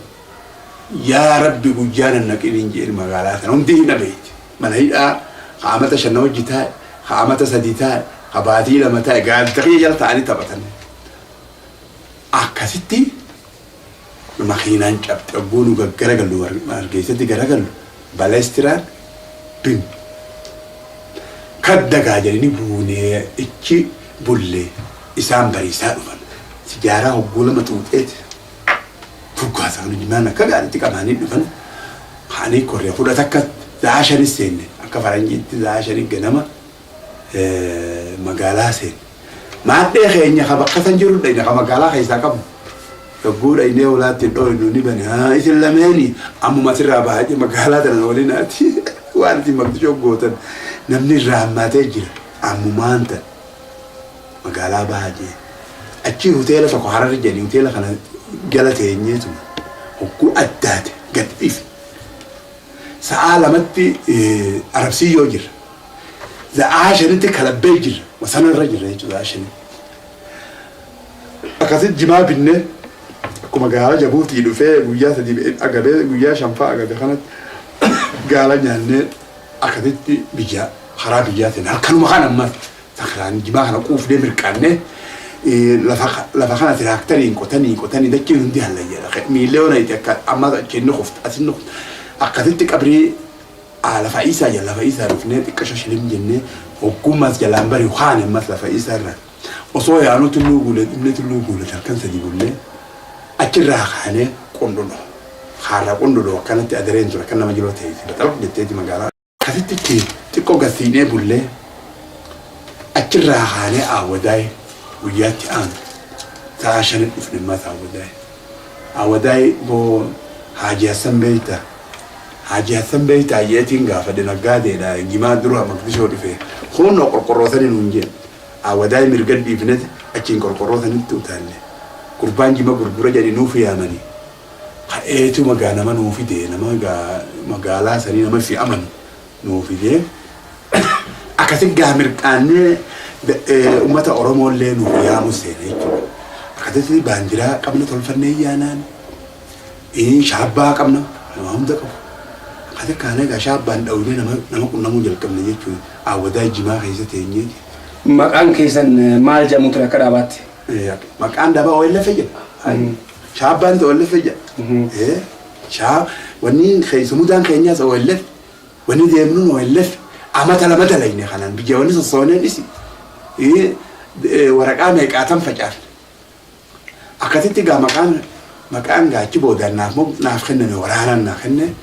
yaa Rabbi guyyaa nan naqin hin jedhin magaalaa sana hundi hin dhabeetti. Mana hidhaa kaamata 5 hojii taa'e, kaamata 3 taa'e, ka baatii 2 taa'e gaaddisa kiyya jala taa'anii taphatan. Akkasitti makiinaan cabxe hogguu nu gaggaragallu hargeessatti garagallu baleestiraan bim. Kaddagaa jedhanii buunee ichi bullee isaan bariisaa dhufan. Sijaaraa hogguu 2 xuuxeeti. Fuggaa isaanii jimaan akka gaariitti qabaanii dhufan. Ka'anii korree 11 sa'a shanis seenne akka faranjiitti sa'a shanii ganama magaalaa seenne. Maadhee keenya ka bakka san jiru dhayne ka magaalaa keessaa qabnu. Yogguu dhaynee ulaatti dhooynu ni bane. Isin lameeni ammuma asirraa bahaa jee magaalaa tana waliin ati waan isin Maqdishoo gootan namni irraa hammaatee jira. Ammumaan tan magaalaa bahaa jee. Achii hoteela tokko Hararri jedhanii hoteela kana jala teenyeetuma hogguu addaate gad dhiifne. Sa'aa 2tti Arabsiyyoo jirra. Sa'aa 5tti Kalabbee jirra. Wasanarra jirra jechuudha sa'aa 5tti. Akkasitti jimaa binnee akkuma gaala Jabuutii dhufee guyyaa 3 agabee guyyaa 5ffaa agabe kanatti gaala nyaannee akkasitti biyya karaa biyyaatiin halkanuma kana ammas sakraan jimaa kana quufnee mirqaannee lafa kana tiraaktariin qotanii qotanii dachiin hundi hallayyaadha. Miillee ona itti akka ammas achiin ni kufta asin ni kufta. Akkasitti qabrii lafa isaa jala lafa isaa dhufnee xiqqasho shilim jennee hoggummas jalaan bari'u kaane ammas lafa isaa irraa. Osoo yaanuu tulluu guulee dhumnee tulluu guulee halkan 3 bullee achirraa kaanee qundhudho. Kaarraa qundhudho akkanatti adareen ture akka nama jiroo ta'eeti baxalaq jetteeti magaalaa. Akkasitti itti xiqqoo gad siinee bullee achirraa kaanee Aawwadaay guyyaatti aanu sa'a 5 dhufne ammas Aawwadaay. Aawwadaay boo Haaji Hassan beektaa? Haaji Hassan beektaa jeetiin gaafadhe naggaadeedha jimaa dura Maqdishoo dhufe. Kunnoo qorqorroo sani nuun jee. Aawwadaay mirga dhiifneti achiin qorqorroo sanitti utaalle. Gurbaan jima gurgura jedhi nuuf yaamani. Ka'eetuma gaa nama nuu fide nama gaa magaalaa sanii nama ifi amanu nuu fide. Akkasi gaa mirqaannee ummata Oromoollee nuuf yaamu seene jechuudha. Akkasitti baandiraa qabna tolfannee yaanaan shaabbaa qabna nama hunda qabu. Akkasi kaanee gaa shaabbaan dhawinee nama nama qunnamuu jalqabne jechuudha. Aawwadaa jimaa keessa teenyeeti. Maqaan keessan maal jedhamu ture akka dhaabaatti? Maqaan dhaabaa OLF jedha. Shaabbaan OLF jedha. Shaa wanni sumudaan keenyaas OLF wanni deemnuun OLF amata 2 dalayne kanaan biyya wanni sossooneen dhisi waraqaa meeqaatan facaafne. Akkasitti gaa maqaan maqaan gaa achi boodaan naaf naaf kenname waraanaan naa kenne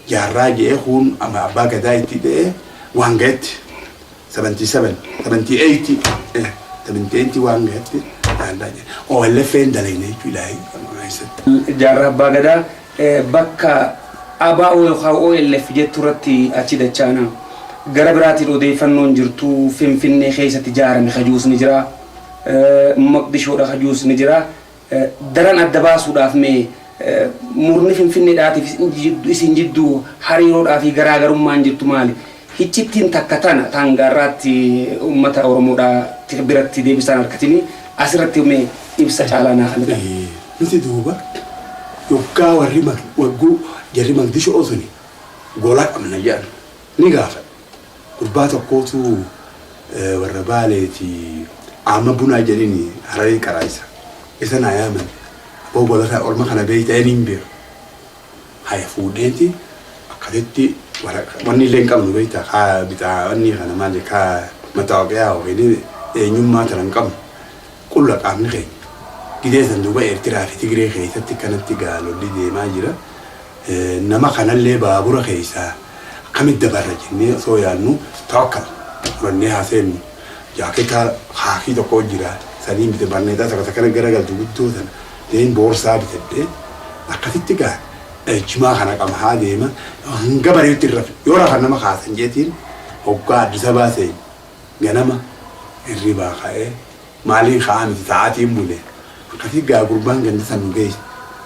jaarraa jedhee kuun abbaa gadaa itti ta'ee waan ga'etti 77 78 78 waan ga'etti jaarraa jedhe OLF'n dalayne jechuudha keessatti. Jaarraa abbaa gadaa bakka ABO yookaan OLF jettu irratti achi dachaana. Gara biraatiin odeeffannoon jirtu Finfinnee keessatti ijaarame kajuus ni jira. Maqdishoodha kajuus ni jira. Daran adda baasuudhaaf mee murni Finfinneedhaatiif isin jidduu hariiroodhaa fi garaagarummaan jirtu maali? Hiccittiin takka tana tangaarraatti uummata Oromoodhaa Biratti deebisaan harkatini asirratti mee ibsa caalaa naa kan Nuti duuba yoggaa warri wagguu jarri Magdishoo suni gola qabna jedhan ni gaafadha. Gurbaa tokkootu warra Baaleeti amma bunaa jedhini Hararii qaraayisa. Isa naa yaaman. Abboo gola orma kana beeyta inni hin beeku. Haya fuudheeti akkasitti wanni illee hin qabnu beektaa kaa bitaa wanni kana maali kaa mataawoqiyaa yookiin eenyummaa tana hin qabnu qulla qaamni keenya. Gidee san duuba Eertiraa fi Tigree keessatti kanatti gaalolli deemaa jira. Nama kanallee baabura keessaa akkamitti dabarra jennee osoo yaadnu tawakkal fudhannee haa seennu. Jaaketaa haakii tokko jira saniin bite barneexaa tokko takkana garagaltu guddoo tana deen boorsaa bitadhee akkasitti gaa jimaa kana qaba haa deema hanga bareetti hin rafne yoo rafan nama kaasan jeetiin hoggaa Addis Ababaa seene ganama hirribaa ka'ee maaliin ka'aa miti sa'aatiin bule akkasii gaa gurbaan ganda san nu geesse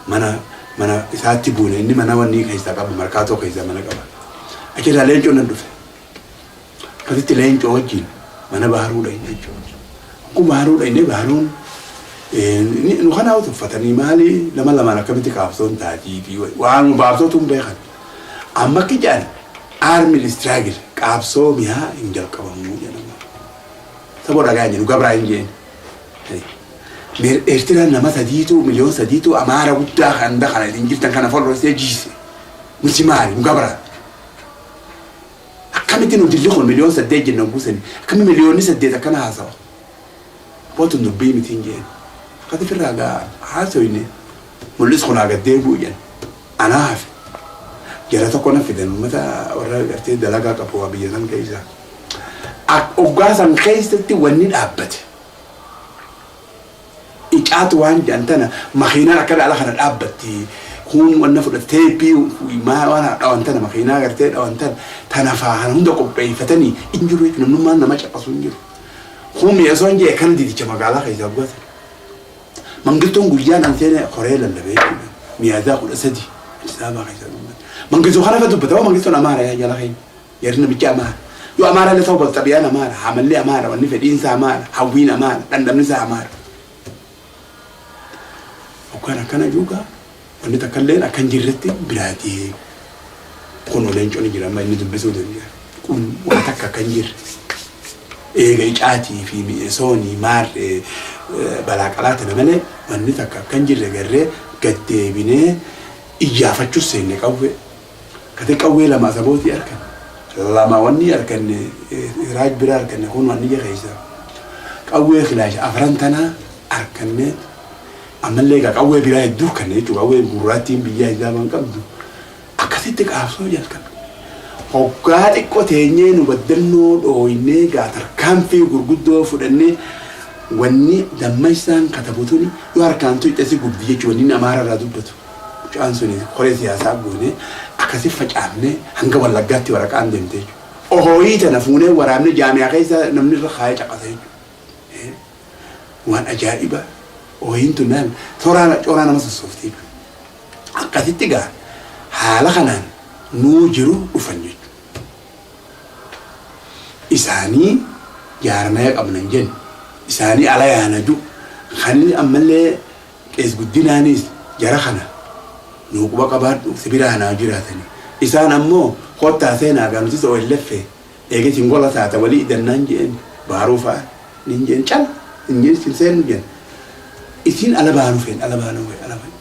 mana mana isaatti buune inni mana wanni keessaa qaba Markaatoo keessaa mana qaba achirraa Leencoo nan dhufe akkasitti Leencoo wajjin mana Baharuu dhayne jechuudha. Kun Baharuu dhayne Baharuun nu kana tuffatanii maali lama lamaan akkamitti qaabsoon taatii fi waan baabsootu hin beekan. Amma akka jedhan armed struggle qaabsoo mi'aa hin jalqabamuu jedhama. Saboo dhagaa hin jedhu gabraa hin jeen. Eertiraan nama sadiitu miliyoon 3tu Amaara guddaa kan kana isin jirtan kana folloosee jiise. Nuti maali nu gabraa? Akkamitti nu dilli kun miliyoon 8 jenna guusani akkami miliyoonni 8 akkana haasawa? Bootun dubbii miti hin jeen. Akkati firraa gaa haasoyne mul'is kun haa gaddeebi'u jedhan. Anaa hafe. Jara tokko na fidan uummata warra gartee dalagaa qabu waa biyya san keessa. Hoggaa san keessatti wanni dhaabbate. Icaatu waan jedhan tana makiinaan akka dhala kana dhaabbatti. Kun wanna fudhate teeppii waan dhawan tana makiinaa gartee dhawan tana tana faa kana hunda qopheeffatanii hin jiru jechuudha. Namnummaan nama caqasu hin jiru. Kun mi'eessoon jee kana didicha magaalaa keessaa gubatan. Mangittuun guyyaan an seene koree lallabee jechuudha. Miyaaziyaa 13 Addis Ababaa keessaa dubbate. Mangistuu kana fa dubbata waa Mangittuun Amaara yaa jala keenya. Jarri namichi Amaara. Yoo Amaara illee ta'uu baatu xabiyaan Amaara, hamalli Amaara, wanni fedhiinsa Amaara, hawwiin Amaara, dhandhamni isaa Amaara. Hoggaan akkana juugaa wanni takka illee akka hin jirretti biraa deemu. Kun Leencoon jira amma inni dubbisuu danda'a. Kun waan takka akka hin jirre. Eega icaatii fi mi'eesoonii maarree balaa qalaa tana malee wanni takka akka hin jirre garree gaddeebinee iyyaafachuus seenne qawwee. Kate qawwee lama Asabootii arganne. Lama wanni arganne Raaj bira arganne kun wanni ija keessa. Qawwee kilaasha afran tana arganne ammallee egaa qawwee biraa hedduu arganne jechuudha. Qawwee gurraattiin biyyaa hijaaban qabdu. Akkasitti qaabsoo jalqabne. Hoggaa xiqqoo teenyee nu baddannoo dhooynee gaa tarkaanfii gurguddoo fudhannee wanni Dammaysaan katabu tuni yoo harkaan tuyxe si gubdi jechuudha wanni inni Amaara irraa dubbatu. Mucaan suni koree siyaasaa goone akkasi facaafne hanga Wallaggaatti waraqaan deemte jechuudha. Ohooyii tana fuunee waraabne jaamiyaa keessa namni irra kaayee caqasa jechuudha. Waan ajaa'iba ooyiin tun naan toraa coraa nama sossoofti jechuudha. Akkasitti gaa haala kanaan nuu jiru dhufan jechuudha. Isaanii jaarmaya qabna hin jenne. Isaanii ala yaana ju. Kan inni ammallee qees guddinaanis jara kana nuu quba qabaadhu si biraa naa jiraatani. Isaan ammoo kottaa seenaa gaa nutis OLF eega isin gola taata walii idannaan jeen Baaruu fa'a nin jeen cal hin jeen isin seennu jeen. Isin ala baanu feen ala baanu feen ala baanu.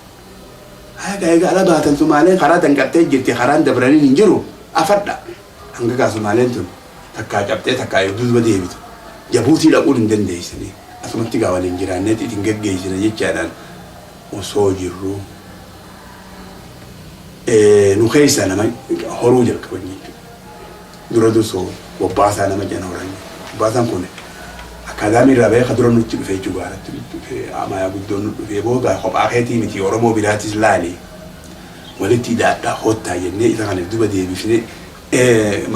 Haya gaa eega ala baatan Sumaaleen karaa danqattee jirti karaan dabraniin hin jiru afadha. Hanga gaa Sumaaleen tun takkaa cabxee takkaa duuba deebitu. Jabuutii dhaquun hin dandeessanii. Asumatti gaa waliin jiraanneeti isin geggeessina jechaadhaan osoo jirru nu keessaa nama horuu jalqaban jechuudha. Dura dursoo Bobbaasaa nama jedhan horan. Bobbaasaan kun akkaadaamii irraa bahee ka dura nutti dhufe jechuudha gaaratti nutti dhufe amayaa guddoon nu dhufe booda kophaa keetii miti Oromoo biraatis laali walitti hidhaadhaa koottaa jennee isa kana duba deebifnee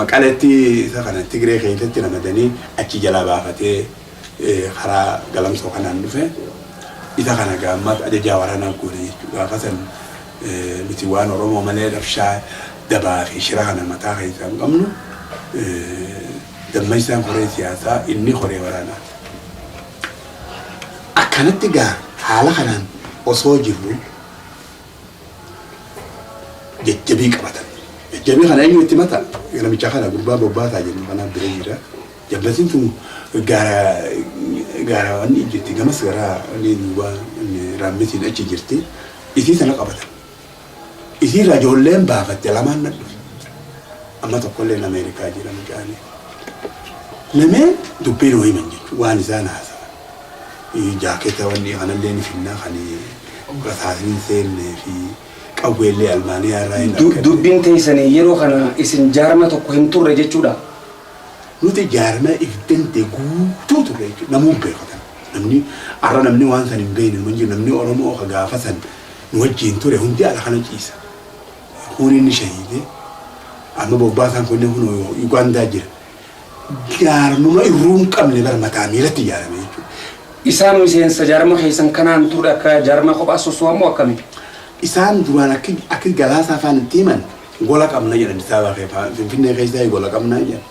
Maqaletti isa kana Tigree keessatti ramadanii achi jalaa baafatee karaa Galamsoo kanaan dhufe isa kana gaammas ajajaa waraanaa goone jechuudha. Gaafa san nuti waan Oromoo malee rabshaa dabaa fi shira kana mataa keessaa hin qabnu. Dammaysaan koree siyaasaa inni koree waraanaati. Akkanatti gaa haala kanaan osoo jirru jajjabii qabatan. Jajjabii kana eenyu itti mata? Namicha kana gurbaa bobbaataa jennu kanaaf bira jira. Jabbatiin tun gaara gaara wanni jirti gamas gara wanni duuba raammitiin achi jirti. Isii sana qabatan. Isii irraa ijoolleen baafatte lamaan na dhufe. Amma tokkolleen Ameerikaa jira mucaanii. Lameen dubbii nuu himan jechuudha waan isaan haasawan. Jaaketa wanni kanallee ni finnaa kan rasaasni hin seennee fi qawweellee Almaaniyaa irraa hin arganne. Dubbiin teessanii yeroo kana isin jaarma tokko hin turre jechuudha. Nuti jaarma if danda'e guutuu turre jechuudha. Namuu hin beeku kana. Namni har'a namni waan san hin beekne hin jiru. Namni Oromoo ka gaafa san nu wajjin ture hundi ala kana ciisa. Kun inni shahiide. Amma bobbaasaan kunneen kun Ugaandaa jira. Jaarmuma irruu hin qabne bara mataa miilatti ijaarame jechuudha. Isaan miseensa jaarma keessan kanaan turre akka jaarma kophaa soso'an moo akkami? Isaan duraan akki akki Galaasaa afaan itti himan gola qabna jedhan Addis Ababa keessa Finfinnee keessaa gola qabna jedhan.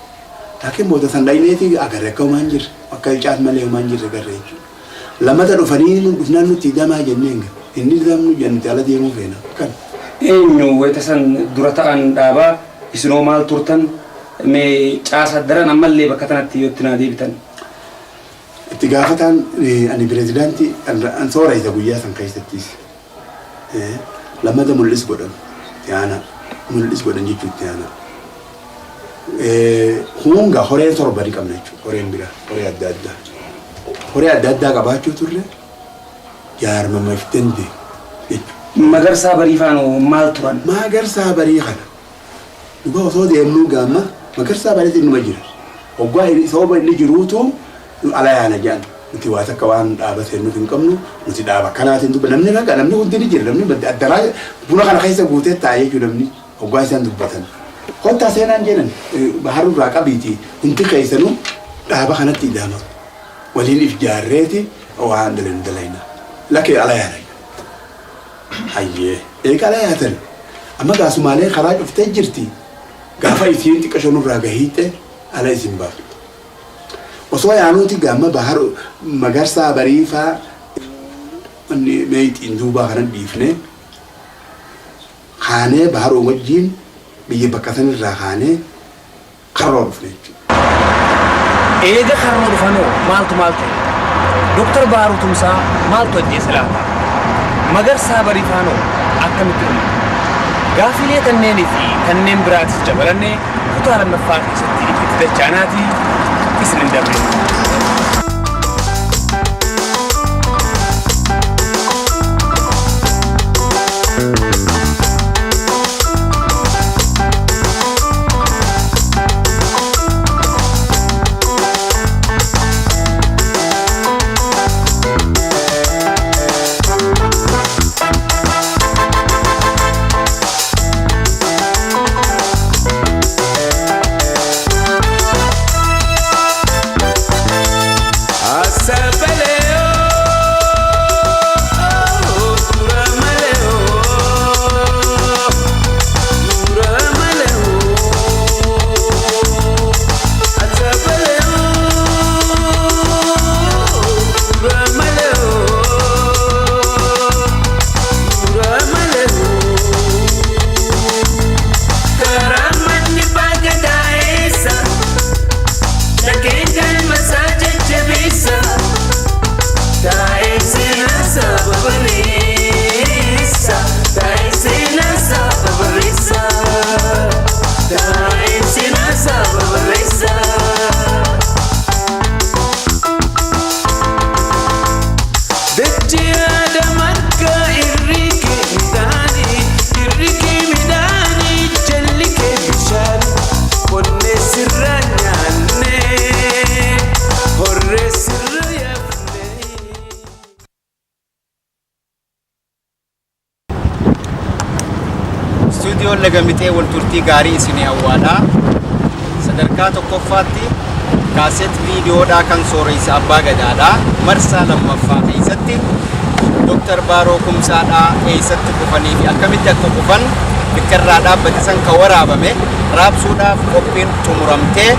Laakiin booda san dhayneeti agarre akka homaa hin jirre akka caat malee homaa hin jirre agarre jechuudha. Lamata dhufanii nu dhufnaan nutti hidamaa jenneen hin hidamnu jedhan nuti ala deemuu feena. Kan. Eenyu wayita san dura ta'an dhaabaa isinoo maal turtan mee caasa daran ammallee bakka tanatti yoo itti naa deebitan. Itti gaafataan ani pirezidaantii an soora isa guyyaa san keessattis lamata mul'is godhan itti aanaa mul'is godhan jechuu itti aanaa. Hunga horee torba ni qabna jechuudha horeen biraa horee adda addaa. Horee adda addaa qabaachuu turre jaarmama if danda'e jechuudha. Magarsaa Barii faanoo maal turan? Magarsaa Barii kana dhugaa osoo deemnuu gaamma Magarsaa Bariitu innuma jira. Hoggaa sababa inni jiruutu ala yaana jedhan. Nuti waa takka waan dhaaba seennuuf hin qabnu nuti dhaaba akkanaatiin dubba namni raga namni hundi ni jira namni addaraa buna kana keessa guutee taa'ee jechuudha namni hoggaa isaan dubbatan. Kottaa seenaan jedhan baharuu irraa qabiiti hundi keessanuu dhaaba kanatti ida'ama. Waliin if jaarreeti waan dalaynu dalayna. Lakkee ala yaana. Hayyee eega ala yaatan amma gaa Sumaaleen karaa cuftee jirti gaafa isiin xiqqasho nurraa gahiitte ala isin baafna. Osoo yaanuuti gaamma bahar Magarsaa Bariifaa wanni meeyxiin duubaa kana dhiifne kaanee baharoo wajjiin biyya bakka sanirraa kaanee Karroo dhufne jechuudha. Eega Karroo dhufanoo maaltu maal ta'e? Dr. Baharuu Tumsaa maaltu ajjeese laata? Magarsaa Bariifaanoo akkamitti dhuman? Gaafiilee tanneenii fi kanneen biraatis dabalannee kutaa lammaffaa keessatti itti dachaanaatii isin hin dabrin. Istuudiyoon Laga Mixee wal turtii gaarii isinii awwaadha. Sadarkaa tokkoffaatti kaaset viidiyoodhaa kan sooreysa abbaa gadaadha. Marsaa lammaffaa keessatti Dr. Baaroo Kumsaadhaa eessatti kufanii fi akkamitti akka kufan bakka irraa dhaabbate san kan waraabame raabsuudhaaf qophiin xumuramtee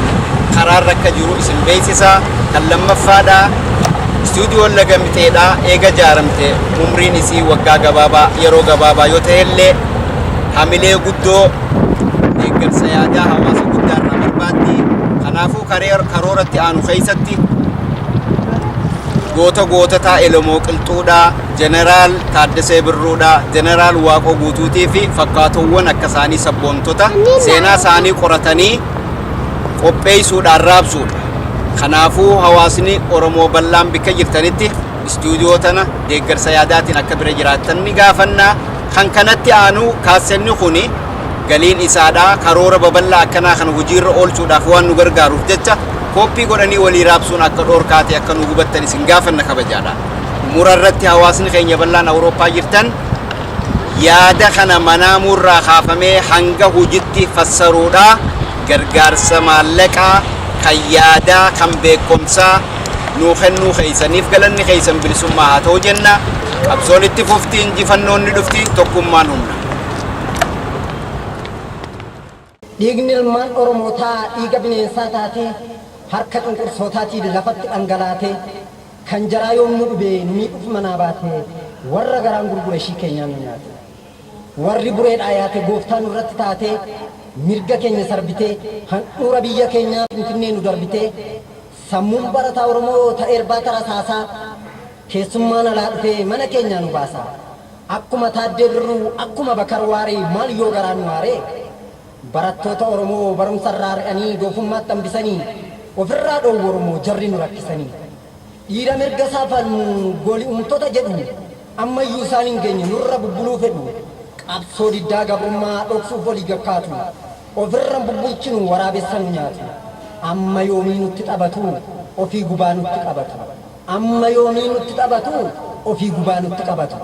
karaarra akka jiru isin beeksisa. Kan lammaffaadha. Istuudiyoon Laga Mixeedhaa eega jaaramte umriin isii waggaa gabaabaa yeroo gabaabaa yoo ta'ellee hamilee guddoo deeggarsa yaadaa hawaasa guddaa irraa barbaaddi. Kanaafuu karooratti aanu keessatti goota goototaa Elemoo Qilxuudhaa, Jeneraal Taaddasee Birruudhaa, Jeneraal Waaqoo Guutuutii fi fakkaatowwan akka isaanii sabboontota seenaa isaanii qoratanii qopheessuudhaan raabsuudha. Kanaafuu hawaasni Oromoo bal'aan bikka jirtanitti istuudiyoo tana deeggarsa yaadaatiin akka bira jiraattan ni gaafannaa. Kan kanatti aanu kaassenni kuni galiin isaadhaa karoora babal'aa akkanaa kana hojiirra oolchuudhaaf waan nu gargaaruuf jecha kooppii godhanii walii raabsuun akka dhoorkaate akka nu hubattan isin gaafanna kabajaadha. Mura irratti hawaasni keenya bal'aan Awurooppaa jirtan yaada kana manaamuurraa kaafamee hanga hojitti fassaruudhaa gargaarsa maallaqaa kan yaadaa kan beekumsaa nuu kennuu keessaniif galanni keessan bilisummaa haa ta'u jenna. Qabsoon itti fufti, injifannoon ni dhufti, tokkummaan humna. Dhiigni ilmaan Oromootaa dhiiga bineensaa taatee harka cunqursootaatiin lafatti dhangalaatee kan jaraa yoom nu dhube nu miidhuuf manaa baate warra garaan gurgure ishii keenyaan nu nyaate. Warri bureedhaa yaate gooftaa nurratti taatee mirga keenya sarbitee handhuura biyya keenyaa Finfinnee nu darbitee sammuun barataa Oromoo ta'eerbaa tarasaasaa keessummaan alaa dhufee mana keenyaa nu baasa. Akkuma Taaddee Birruu akkuma Bakar Waaree maal yoo garaa nu waaree? Barattoota Oromoo barumsa irraa ari'anii doofummaatti hambisanii ofirraa dhoowwu Oromoo jarri nu rakkisanii. Dhiira mirga isaa falmu gooli uumtota jedhu ammayyuu isaan hin geenye nurra bubbuluu fedhu. Qabsoo diddaa gabrummaa dhoksuuf walii gakkaatu. Ofirra bubbulchinu waraabessa nu nyaatu. Amma yoomii nutti taphatu ofii gubaa nutti qabatu. Amma yoomii nutti taphatu ofii gubaa nutti qabatu.